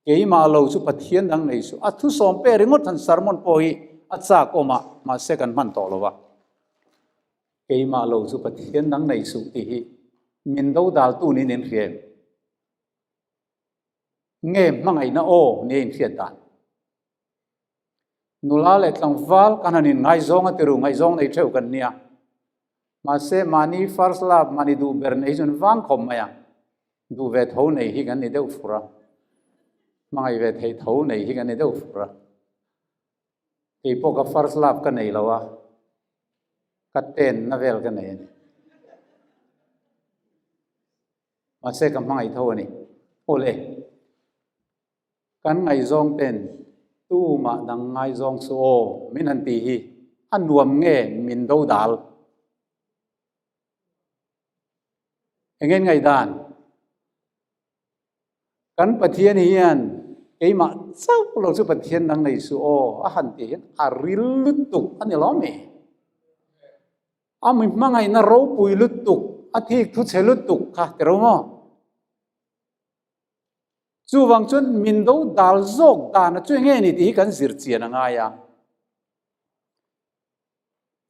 Keimah lo chu Pathian dang nei suh. A thusawm pek ringawt han sermon pawh hi a chak awm a, mahse kan hman tawh lo va. Keimah lo chu Pathian dang nei suh tih hi min dodaltu niin in hria em? Nge hmangaihna aw nia in hriat dan? Nula leh tlangval kan han inngaizawng a tiru, ngaihzawng nei theuh kan nia. Mahse mahni first love, mahni duh ber nei chu an vang khawp mai a, duh ve tho nei hi kan ni deuh fur a. Hmangaih ve thei tho nei hi ka ni deuh fur a. Kei pawh ka first love ka nei lo a, ka tenna vel ka nei a ni. Mahse ka hmangaih tho a ni. Awle, kan ngaihzawng ten tumah dang ngaizawng chu aw min han ti hi a nuam nge min dodal? Eng nge ngaihdan? Kan Pathian hian keimah chauh lo chu Pathian dang nei suh aw a han tih hian a ril lutuk a ni lo mi? A mi hmangaihna ropui lutuk, a thik thu chhe lutuk kha ti ro maw? Chuvang chuan min do dal zawk dan a chu enge ni tih hi kan zir chian a ngai a.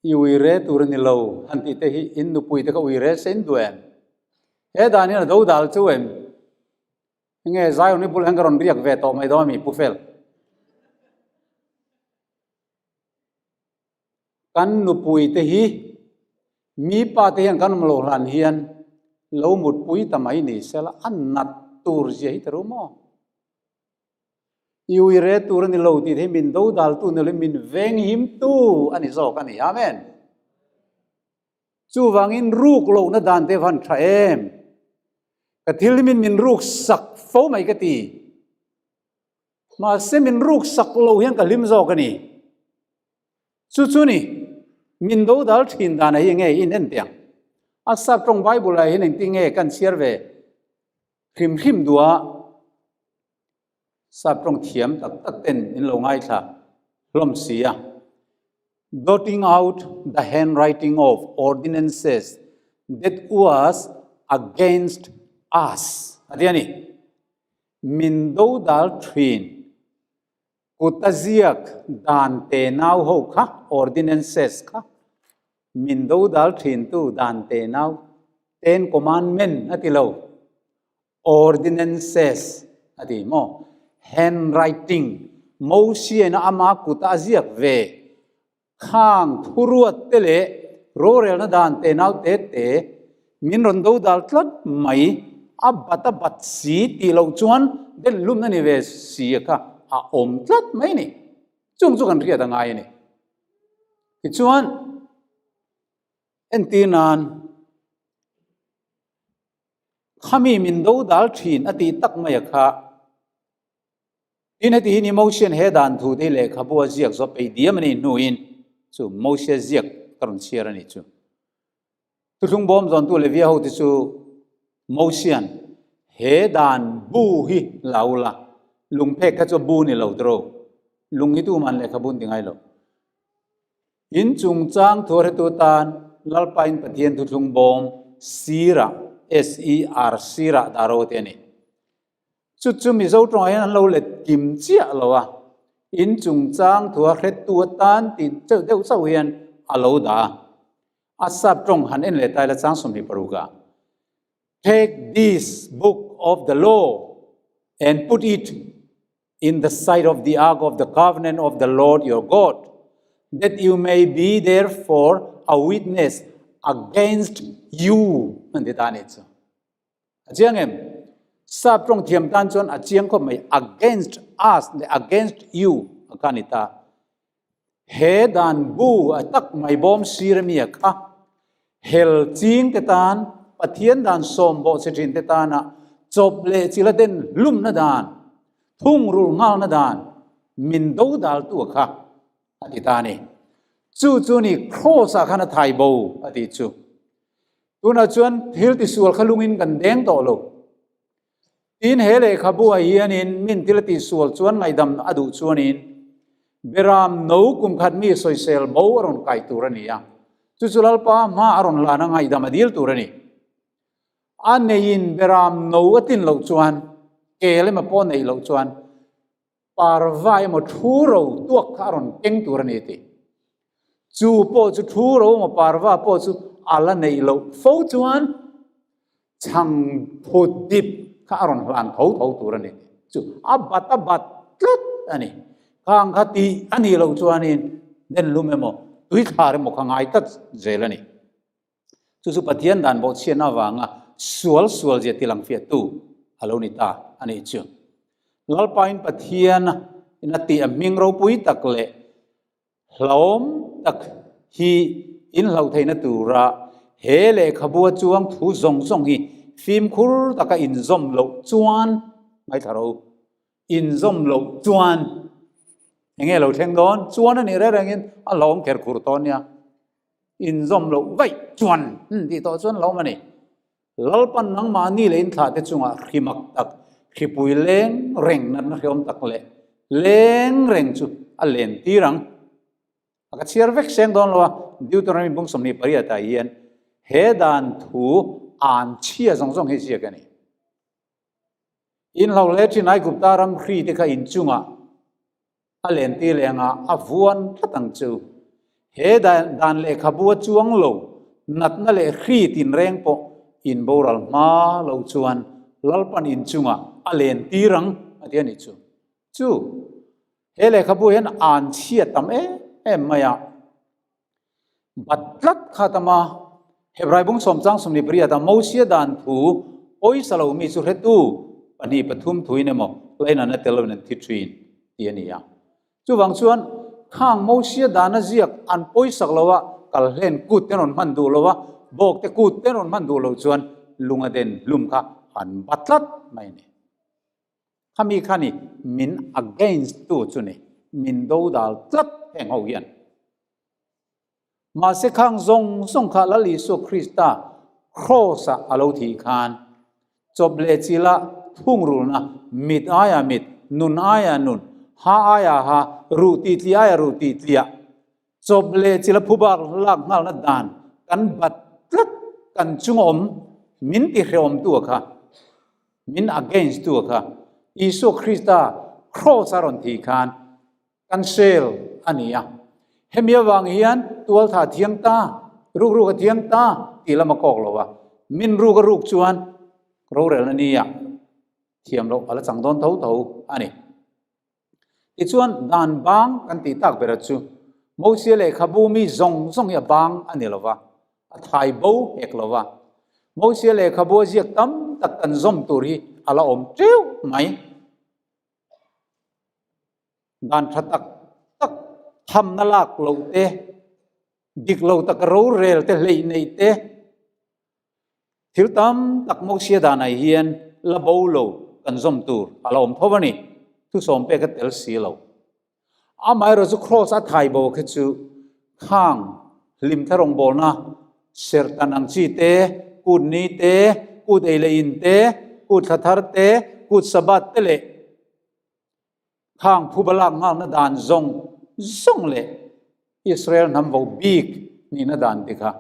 I ui re tur a ni lo, han tih te hi in nupui te kha ui re se in duh em? He dan hian a do dal chu em? Enge Zion hi bulah hian ka rawn riak ve tawh mai dawn a mi Pu Fel? Kan nupui te hi mi pa te hian kan awm lo hlan hian lo mutpui ta mai ni sela a nat tur zia hi ta ru maw? I ui re tur a ni lo tih hi min dodaltu ni loin min venghimtu a ni zawk a ni. Amen. Chuvangin ruk lohna dan te van tha em? Ka thil hi min min ruk sak fo mai ka ti. Mahse min ruk sak lo hian ka hlim zawk a ni. Chu chu ni, min dodal thin dan a hi nge in en teh ang. A sap tawng Bible ah hian engtin nge kan chhiar ve hrim hrim duh a? Sap tawng thiam tak tak ten in lo ngaithla hlawm si a. Blotting out the handwriting of ordinances that was against us a ti a ni. Min dodal thin kut a ziak dan te nau ho kha, ordinances kha, min dodal thin tu dan te nau, Ten Commandment a ti lo. Ordinances a ti maw? Handwriting, Mosiaina ama kuta a ziak ve khang thuruat te leh rorelna dan te nau te te min rawn do dal tlat mai, a bat a bat si tih loh chuan den lumna ni ve si kha a awm tlat mai a ni. Chung chu kan hriat a ngai a ni. Tichuan, entir nan, Khami min do dal thin a tih tak mai a kha. Tin heti hi ni Mosian he dan thu te hi lehkhabu a ziak zawh peih diam a nih hnuin chu Mosia ziak ka rawn chhiar a nih chu. Thuthlung bawm zawntu Levia ho te chu Mosian he dan bu hi la ula, lungphek kha chu a bu ni lo tiro, lung hi tuman lehkhabu an ti ngai lo. In chungchang thuahretu tan Lalpain Pathian thuthlung bawm sirah, SER, sirah dah ro te a ni. Chu chu Mizo tawngah hian an lo let kim chiah lo a, in chungchang thuahretu atan tih cheuh deuh chauh hian a lo dah a. A sap tawng han en leh ta ila chang 26 ah, Take this book of the law and put it in the sight of the ark of the covenant of the Lord your God, that you may be therefore a witness against you. An ti ta ni chu. A chiang em? Sap tawng thiam tan chuan a chiang khawp mai against us leh against you a kha ni ta. He dan bu a tak mai bawm sir a mi a kha. Hel ching te tan, Pathian dan sawm bawh che thin te tana chawp leh chila den hlumna dan, thungrul nghalna dan min dodal tu a kha a ti ta a ni. Chu chu ni Kraws ah khan a thai bo a tih chu. Tunah chuan thil tisual kha lungin kan deng tawh lo. Tin, he lehkhabu ah hianin min thil a tihsual chuan ngaihdam a duh chuanin Beram no kum khat mi sawisel bo a rawn kai tur a ni a, chu chu Lalpa hma a rawn lan a ngaihdam a dil tur a ni. A neiin Beram no a tlin loh chuan, kel emaw pawh neih loh chuan parva emaw thu ro tuak kha a rawn keng tur a ni tih. Chu pawh chu thu ro emaw parva pawh chu a la neih loh fo chuan chhang phut dip kha a rawn hlan tho tho tur a ni tih. Chu a bat a bat tlat a ni. Khang kha tih a nih loh chuanin denlum emaw tuithlar emaw kha ngai tlat zel a ni. Chu chu Pathian dan bawhchhiatna avanga sual sual zia tilang fiahtu a lo ni ta a nih chu. Lalpain Pathian in a tih a hming ropui tak leh hlauhawm tak hi in hlauh theihna tura he lehkhabu a chuang thu zawng zawng hi fimkhur taka inzawm loh chuan ngaithla ro inzawm loh chuan enge lo thleng dawn chuan a nih reng rengin a hlauhawm kher khur tawh nia inzawm loh vaih chuan tih tawh chuan hlauhawm a ni. Lalpan nangmahni leh inthlahte chungah hrimak tak, hripui leng reng natna hreawm tak leh leng reng chu a len tir ang. A ka chhiar vek seng dawn lo a, Deuteronomy bung 28 ah hian he dan thu an chhia zawng zawng hi ziak a ni. In hlo hle thin Aigupta ram hri te kha in chungah A lentir leh anga a vuan tlat ang chu. He dan lehkhabu a chuang lo, natna leh hri tinreng pawh in boral hma lo chuan Lalpan in chungah a lentir ang a ti a nih chu. Chu he lehkhabu hian an chhia tam em em mai a. Bat tlat kha tam a, Hebrai bung sawmchang 28 a Mosia dan thu pawisa lo mi chu hretu pahnih pathum thuin emaw lainatna tel loin an thi thin tih a ni a. Chuvang chuan khang Mosia dana ziak an pawisak lo a, kal hlen kut te rawn hman duh lo a, bawk te kut te rawn hman duh lo chuan lunga den hlum kha an bat tlat mai a ni. Khami kha ni min against tu chu ni, min dodal tlat heng ho hian. Mahse khang zawng zawng kha Lal Isua Krista Kraws-ah a lo thih khan chawp leh chila thungrulna mit aia mit, nun aia nun, ha aia ha, ruh tih tliah aia ruh tih tliah, chawp leh chila phubak lak nghalna dan kan bat tlat kan chunga awm min tihrehawmtu a kha, min against tu a kha Isua Krista Kraws-a rawn thih khan Kan sel a ni a. Hemi avang hian tualtha a thiang ta, rukruk a thiang ta tih lam a kawk lo a. Min ruk a ruk chuan rorelna nia thiam loh a la chang dawn tho tho a ni. Tichuan dan bang kan tih tak bera chu Mosia lehkhabu mi zawng zawng hi a bang a ni lo va, a thai bo hek lo va. Mosia lehkhabu a ziak tam tak kan zawm tur hi a la awm teuh mai. Dan tha tak tak thamna lak loh te, dik lo taka rorel te, hleih neih te, thil tam tak Mosia danah hian la bo lo kan zawm tur a la awm tho a ni. Thusawm pek a tel si lo. Amaherawh chu Kraws a thai bo khi chu khang hlimthla rawngbawlna serhtan ang chi te, kut ni te, kut ei leh in te, kut thla thar te, kut Sabbath te leh khang phuba lak ngakna dan zawng zawng leh Israel hnam vo bik nihna dan te kha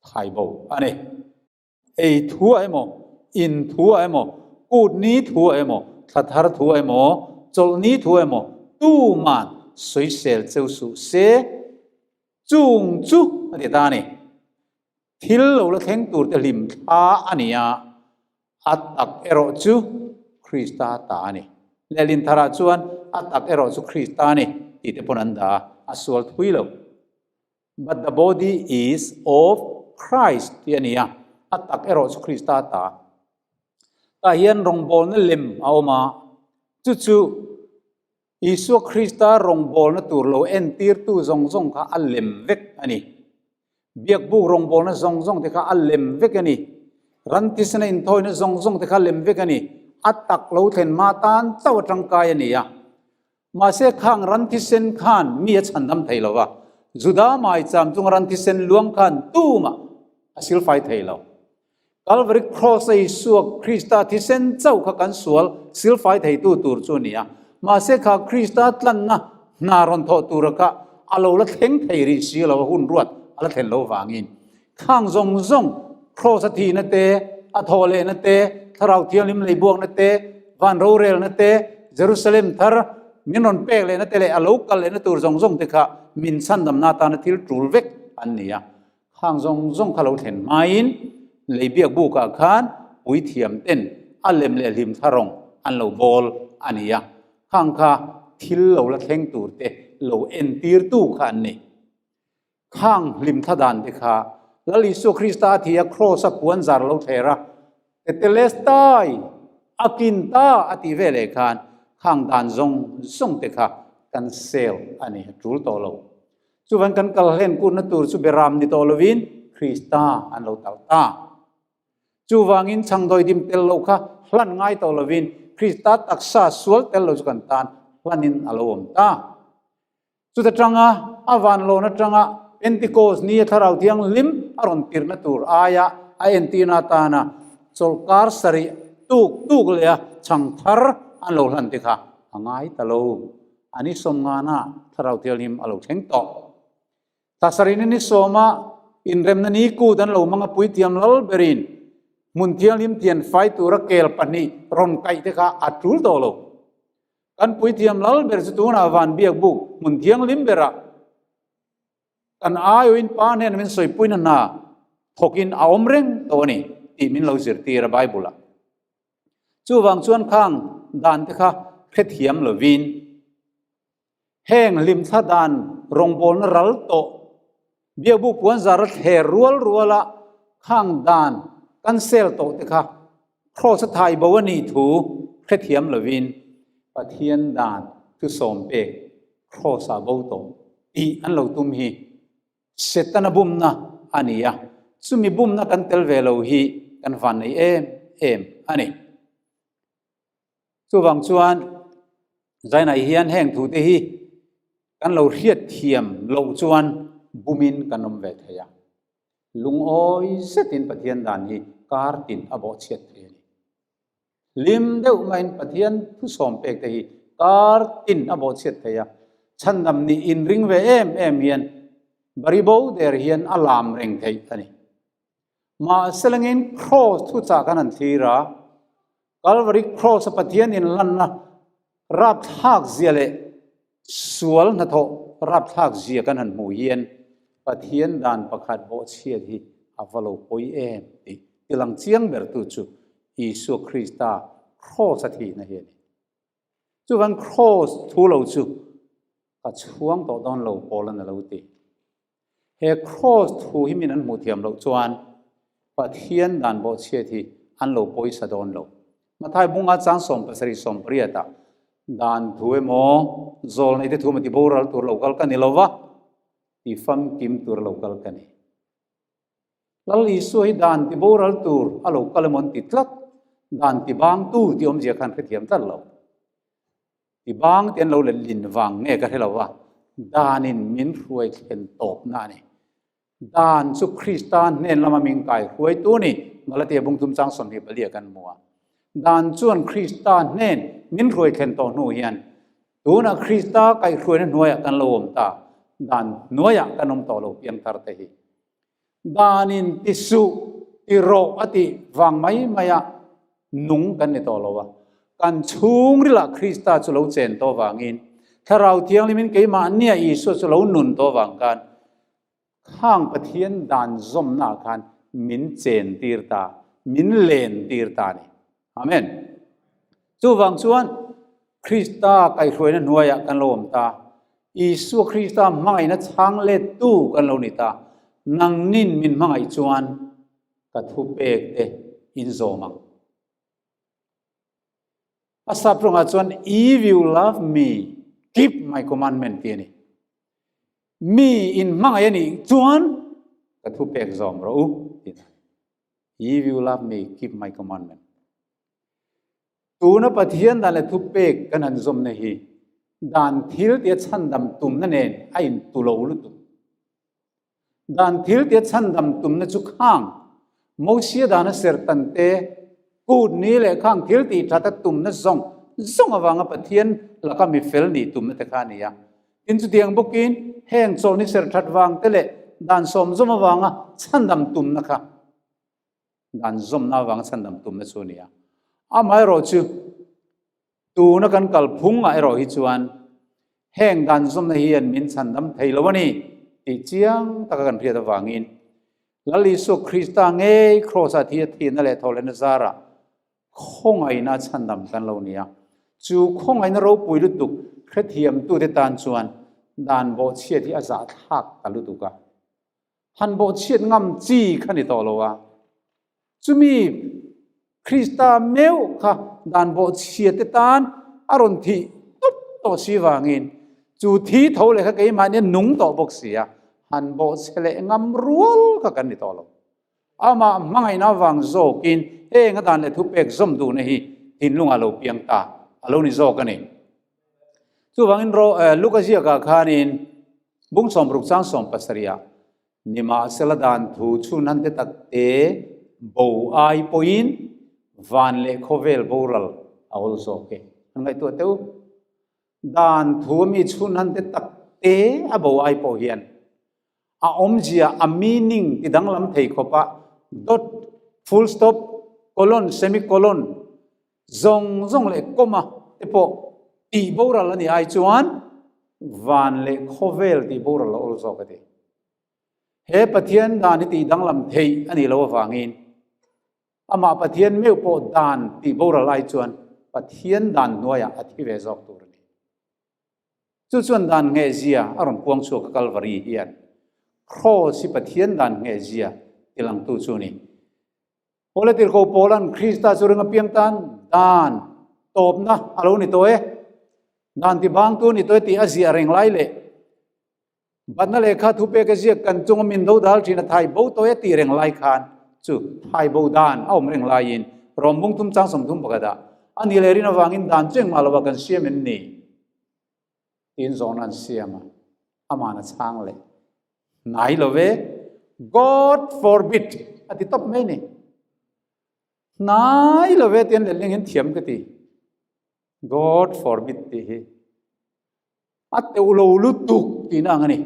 thai bo a ni. Ei thu ah emaw, in thu ah emaw, kut ni thu ah emaw, thla thar thu ah emaw, chawlh ni thu ah emaw tuman sawisel cheu suh se, chung chu a ti ta a ni. Thil lo la thleng tur te hlim thla a ni a, a tak erawh chu Krista ta a ni. Lehlin tharah chuan a tak erawh chu Krista a ni tih te pawn an dah a, a sual thui lo. But the body is of Christ tih a ni a, a tak erawh chu Krista ta. Tah hian rawngbawlna lem a awm a, chu chu Isua Krista rawngbawlna tur lo entirtu zawng zawng kha a lem vek a ni. Biakbuk rawngbawlna zawng zawng te kha a lem vek a ni. Ran thisena inthawina zawng zawng te kha a lem vek a ni. A tak lo thlen hma tan chauh a tangkai a ni a. Mahse khang ran thisen khan mi a chhandam thei lo va, Juda maicham chunga ran thisen luang khan tumah a silfai thei lo. Kalvari Kraws a Isua Krista thisen chauh kha kan sual silfai theitu tur chu a ni a. Mahse kha Krista tlanna hna rawn thawh tura kha a lo la thleng thei rih si lo a, hun ruat a la thlen lo vangin. Khang zawng zawng, Kraws a thihna te, a thawh lehna te, Thlarau Thianghlim leibuakna te, van rorelna te, Jerusalem thar min rawn pek lehna te leh a lo kal lehna tur zawng zawng te kha min chhandamna atana thil tul vek an ni a. Khang zawng zawng kha lo thlen hmain lei biak bukah khan puithiam ten a lem leh hlim thla rawng an lo bawl a ni a. Khang kha thil lo la thleng tur te lo entirtu kha an ni. Khang hlimthla dan te kha Lal Isua Krista a thi a, Kraws a puan zar lo thler a, Tetelestai! A kin ta a tih veleh khan khang dan zawng zawng te kha kan sel a ni, a tul tawh lo. Chuvan kan kal hlen kutna tur chu beram ni tawh lovin Krista an lo talh ta. Chuvangin chhangdawidim tel lo kha hlan ngai tawh lovin Krista taksa sual tel lo chu kan tan hlanin a lo awm ta. Chuta tanga a vanlawn atanga Pentecost ni a Thlarau Thianghlim a rawn tirhna tur aia a entirna atana chawlhkar sarih tuk tuk leh a chhang thar an lo hlan te kha a ngai ta lo. A ni sawmngana Thlarau Thianghlim a lo thleng tawh. Thla sarihna ni sawma inremna ni kut an lo hmang a puithiam lal berin hmun thianghlim thianfai tura kel pahnih rawn kaih te kha a tul tawh lo. Kan puithiam lal ber chu tunah van biak buk hmun thianghlim berah kan aiawhin Pa hnenah min sawipuina hna thawkin a awm reng tawh a ni tih min lo zirtir a Bible-ah. Chuvang chuan khang dan te kha hrethiam lovin heng hlimthla dan rawngbawlna ral tawh biak buk puanzar a thler rual ruala khang dan kan sel tawh te kha Kraws a thai bo a nih thu hrethiam lovin Pathian dan thusawm pek Kraws ah bo tawh tih an lo tum hi Setana bumna a ni a, chumi bumna kan tel ve lo hi kan vannei em em a ni. Chuvang chuan Zainai hian heng thute hi kan lo hriatthiam loh chuan bumin kan awm ve thei a. Lungawi zetin Pathian dan hi kar tin a bawhchhiat thei a ni. Hlim deuh maiin Pathian thusawm pek te hi kar tin a bawhchhiat thei a. Chhandam nih inring ve em em hian bari bo der hian a lam reng theih a ni. Mahse langin Kraws thuchah kan han thlir a, Kalvari Kraws a Pathian inlanna rapthlak zia leh sual hnathawh rapthlak zia kan han hmuh hian Pathian dan pakhat bawhchhiat hi a va lo pawi em tih tilang chiang bertu chu Isua Krista Kraws a thihna hi a ni. Chuvan Kraws thu lo chu ka chhuang tawh dawn lo Paula'n a lo ti. He Kraws thu hi min an hmuh thiam loh chuan Pathian dan bawhchhiat hi an lo pawisa dawn lo. Mathai bunga chang 77 18 ah dan thu emaw zawlnei te thu emaw ti boral tur lo kal ka ni lo va, ti famkim tur lo kal ka ni. Lal Isua hi dan ti boral tur a lo kal emaw an ti tlat, dan ti bangtu tih awmzia khan hrethiam tlat lo. Ti bang te an lo let lin vang nge ka hre lo va, danin min hruai thlen tawpna a ni. Dan chu Krista hnen lama min kai hruaitu a ni, Galatia bung thum chang 20 palia kan hmu a. Dan chuan Krista hnen min hruai thlen tawh hnu hian tunah Krista kaihhruaina hnuaiah kan lo awm ta, dan hnuaiah kan awm tawh lo piangthar te hi. Danin ti suh, ti rawh a tih vang mai maia nung kan ni tawh lo a. Kan chhungrilah Krista chu lo chen tawh vangin, Thlarau Thianghlimin keimahnia Isua chu lo nun tawh vang khan, khang Pathian dan zawmnaah khan min chen tir ta, min len tir ta a ni. Amen. Chuvang chuan Krista kaihhruaina hnuaiah kan lo awm ta. Isua Krista hmangaihna chhang lettu kan lo ni ta. Nangnin min hmangaih chuan ka thupek te in zawm ang. A sap rawngah chuan if you love me, keep my commandment ti a ni. Mi in hmangaih a nih chuan ka thupek zawm rawh u ti a ni. If you love me, keep my commandment. Tuna Pathian dan leh thupek kan han zawmna hi dan thil tia chhandam tumna nen a intu lo lutuk. Dan thil tia chhandam tumna chu khang Mosia dana sertan te, kut ni leh khang thil tih that a tumna zawng zawng avanga Pathian laka mi fel nih tumna te kha a ni a. Tin chutiang bawkin heng chawlhni ser that vang te leh dan sawm zawm avanga chhandam tumna kha dan zawmna avanga chhandam tumna chu a ni a. Amaherawh chu tuna kan kalphungah erawh hi chuan heng dan zawmna hian min chhandam thei lo a ni tih chiang taka kan hriat avangin Lal Isua Krista ngei Kraws-ah thi a thihna leh thawhlehna zarah Khawngaihna chhandam kan lo ni a, chu khawngaihna ropui lutuk hrethiamtute tan chuan dan bawhchhiat hi a zahthlak ta lutuk a. Han bawhchhiat ngam chi kha ni tawh lo a, chumi. Krista meuh kha dan bawhchhia te tan a rawn thih tawp tawh si vangin chu thi tho leh kha keimahni a nung tawh bawk si a, han bawhchhe leh ngam rual kha kan ni tawh lo. Amah hmangaihna avang zawkin heng a dan leh thupek zawm duhna hi thinlungah lo piang ta a lo ni zawk a ni. Chuvangin Luka ziakah khanin bung sawmruk chang sawm pasarihah Nimahsela dan thu chhun han te tak te bo ai pawhin van leh khawvel boral a awl zawk e. An ngaihtuah teuh. Dan thu a mi chhun han te tak te a bo ai pawh hian a awmzia, a meaning ti danglam thei khawpa dot, full stop, colon, semicolon zawng zawng leh comma te pawh tih boral a nih ai chuan van leh khawvel tih boral a awl zawk a ti. He Pathian dan hi tih danglam theih a nih loh avangin amah Pathian meuh pawh dan tih boral ai chuan Pathian dan hnuaiah a thi ve zawk tur a ni. Chu chuan dan nghehzia a rawn puang chhuak a Kalvari hian Kraws hi Pathian dan nghehzia tilangtu chu a ni. Paula tirhkoh Paula'n Krista chu ring apiang tan dan tawpna a lo ni tawh e, dan tibangtu a ni tawh e tih a ziah reng lai leh Batna lehkha thupek a ziak kan chunga min do dal thin a thai bo tawi a tih reng lai khan chu thai bo dan a awm reng laiin Rom bung thum chang 30 pakhat ah a ni leh rin avangin dan chu engmah lova kan siam em ni? tiin zawhna an siam a, aman a chhang leh hnai lo ve, God forbid a ti tawp mai ni. Hnai lo ve tiin letling hian thiam ka ti. God forbid tih hi. A teuh lo lutuk tihna ang a ni.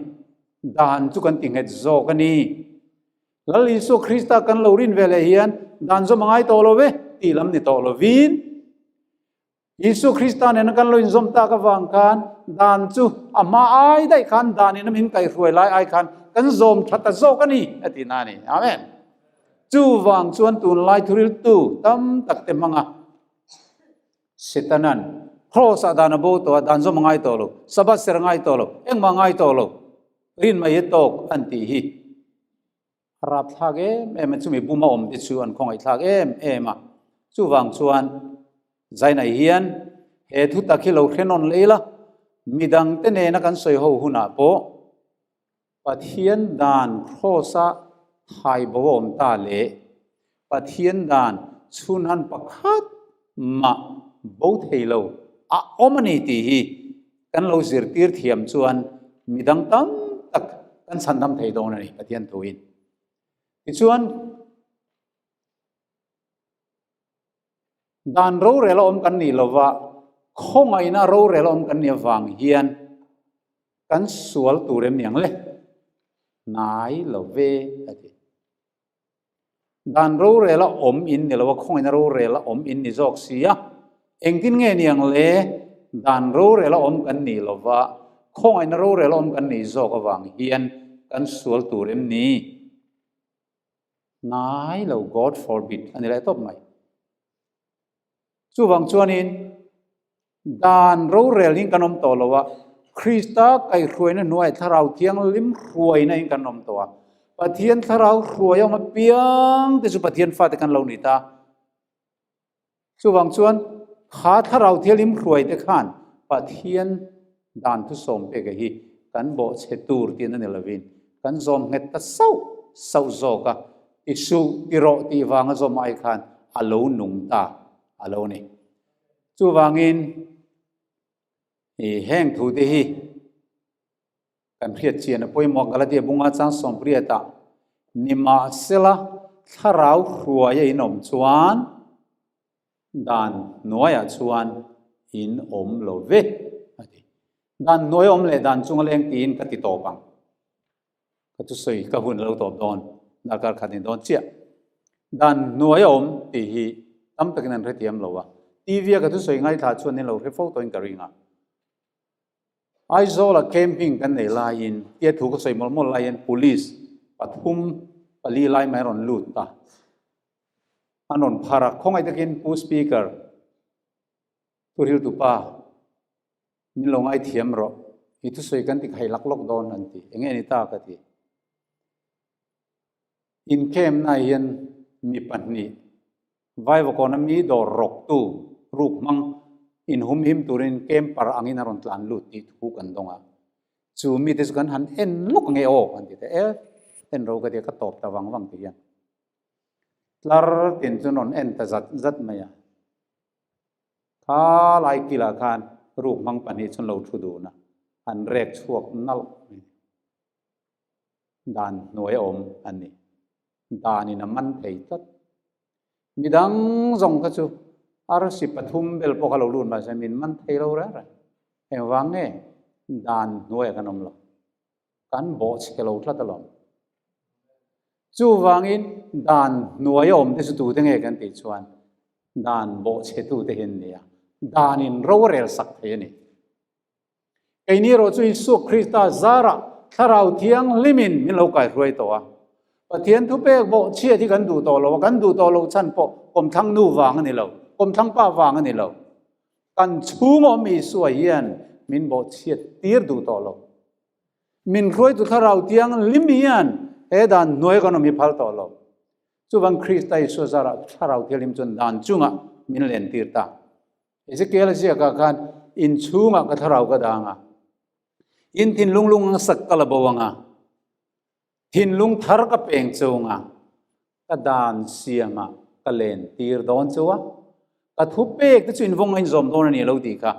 Dan chu kan ti nghet zawk a ni. Lal Isua Krista kan lo rin ve leh hian dan zawm a ngai tawh lo ve tih lam ni tawh lovin Isua Krista nena kan lo inzawm tak avang khan dan chu a hma ai daih khan dan in a min kaihhruai lai ai khan kan zawm tha ta zawk a ni a tihna a ni. Amen. Chuvang chuan tunlai thuriltu tam tak te hmanga Setanan Kraws-ah dan a bo tawh a, dan zawm a ngai tawh lo, Sabbath ser a ngai tawh lo, engmah a ngai tawh lo, rin mai hi tawk an tih hi a rapthlak em em a, chumi buma awm te chu an khawngaihthlak em em a. Chuvang chuan Zainai hian he thu tak hi lo hre nawn leh ila, midangte nena kan sawi ho hunah pawh Pathian dan Kraws-a thai bo a awm ta leh Pathian dan chhunhan pakhat mah bo thei lo a awm a ni tih hi kan lo zirtir thiam chuan midang tam tak kan chhandam thei dawn a ni Pathian thuin. Tichuan, Dan rorel a awm kan nih lova, khawngaihna rorel a awm kan nih avang hian kan sual tur em ni ang le? Hnai lo ve a ti. Dan rorel a awm in ni lova, khawngaihna rorel a awm in ni zawk si a. Engtin nge ni ang le? Dan rorel a awm kan nih lova, khawngaihna rorel a awm kan nih zawk avang hian kan sual tur em ni? Ngai lo, God forbid, a ni leh tawp mai. Chuvang chuanin dan rorelin kan awm tawh lo a, Krista kaihhruaina hnuai Thlarau Thianghlim hruaina in kan awm tawh a. Pathian Thlarau hruai a awm apiang te chu Pathian fate kan lo ni ta. Chuvang chuan kha Thlarau Thianghlim hruai te khan Pathian dan thusawm pek hi kan bawhchhe tur tihna ni lovin kan zawm nghet ta sauh sauh zawk a, ti suh ti rawh tih vanga zawm ai khan a lo nung ta a lo ni. Chuvangin i heng thu te hi Kan hriat chian a pawimawh Galatia bunga chang sawmriatah nimahsela thlarau hruaia in awm chuan dan hnuaiah chuan in awm lo ve a ti. Dan hnuai awm leh dan chunga leng tiin ka ti tawp ang. Ka thusawi ka hun lo tawp dawn, darkar khat ni dawn chiah. Dan hnuai awm tih hi tam takin an hrethiam lo a, TV-a ka thusawi ngaithla chuan in lo hre fo tawhin ka ring a. Aizawla camping kan nei laiin tia thu ka sawi mawlh mawlh laiin police pathum pali lai mai rawn lut ta. An rawn phar a, khawngaih takin Pu Speaker, thuhriltupa min lo ngaithiam rawh, i thusawi kan ti khaih lak lawk dawn an ti. Enge ni ta ka ti. Inkhemna hian mi pahnih. Vaivakawn a mi dawr rawktu ruk hmang inhumhim turin camper angin a rawn tlan lut tih thu kan dawng a. Chu mite chu kan han en lawk nge aw an ti ta e, en ro ka tia ka tawp ta vang vang ti hian tlar tin chu rawn en ta zat zat mai a. Kha lai kilah khan ruk hmang pahnih chu an lo thu dun a, an rek chhuak nalh mai. Dan hnuai a awm an ni. Danin a man thei tlat. Midang zawng kha chu arsi pathum bel pawh kha lo lut mahse min man thei lo reng reng. Engvang nge dan hnuaiah kan awm lo? Kan bawhchhe lo tlat alawm. Chuvangin dan hnuaia awm te chu tute nge kan tih chuan dan bawhchhetute hi an ni a, danin ro a rel sak thei a ni. Keini erawh chu Isua Krista zarah Thlarau Thianghlimin min lo kaihruai tawh a. Pathian thupek bawhchhiat hi kan duh tawh lo a, kan duh tawh loh chhan pawh kawmthlang nu vang a ni lo, kawmthlang pa vang a ni lo. Kan chhung awm Isua hian min bawhchhiat tir duh tawh lo. Min hruaitu Thlarau Thianghlim hian he dan hnuai kan awm hi phal tawh lo. Chuvang Krista Isua zarah Thlarau Thianghlim chuan dan chungah min lentir ta. Ezekiel a ziakah khan inchhungah ka thlarau ka dang a, in thinlung lung ang sak ka la bo ang a, thinlung thar ka peng chung a, ka dan siamah ka len tir dawn chu a, ka thu pek te chu invawng a inzawm dawn a ni lo tih kha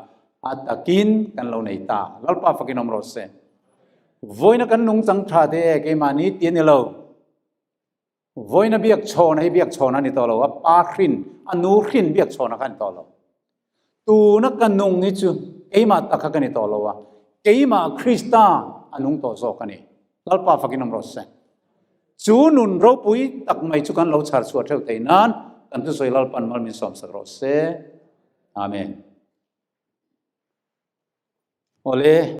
a takin kan lo nei ta. Lalpa fakin awm rawh se. Vawiina kan nungchang tha te e keimahni ti a ni lo. Vawiina biak chhawna hi biak chhawna a ni tawh lo, a pa hrin, a nu hrin biak chhawna kha a ni tawh lo. Tuna ka nung hi chu keimah tak kha ka ni tawh lo a, keimah Krista a nung tawh zawk a ni. Lalpa fakin awm rawh se. Chu nun ropui tak mai chu kan lo chhar chhuah theuh theih nan kan thusawi Lalpan mal min sawmsak rawh se. Amen. Awle.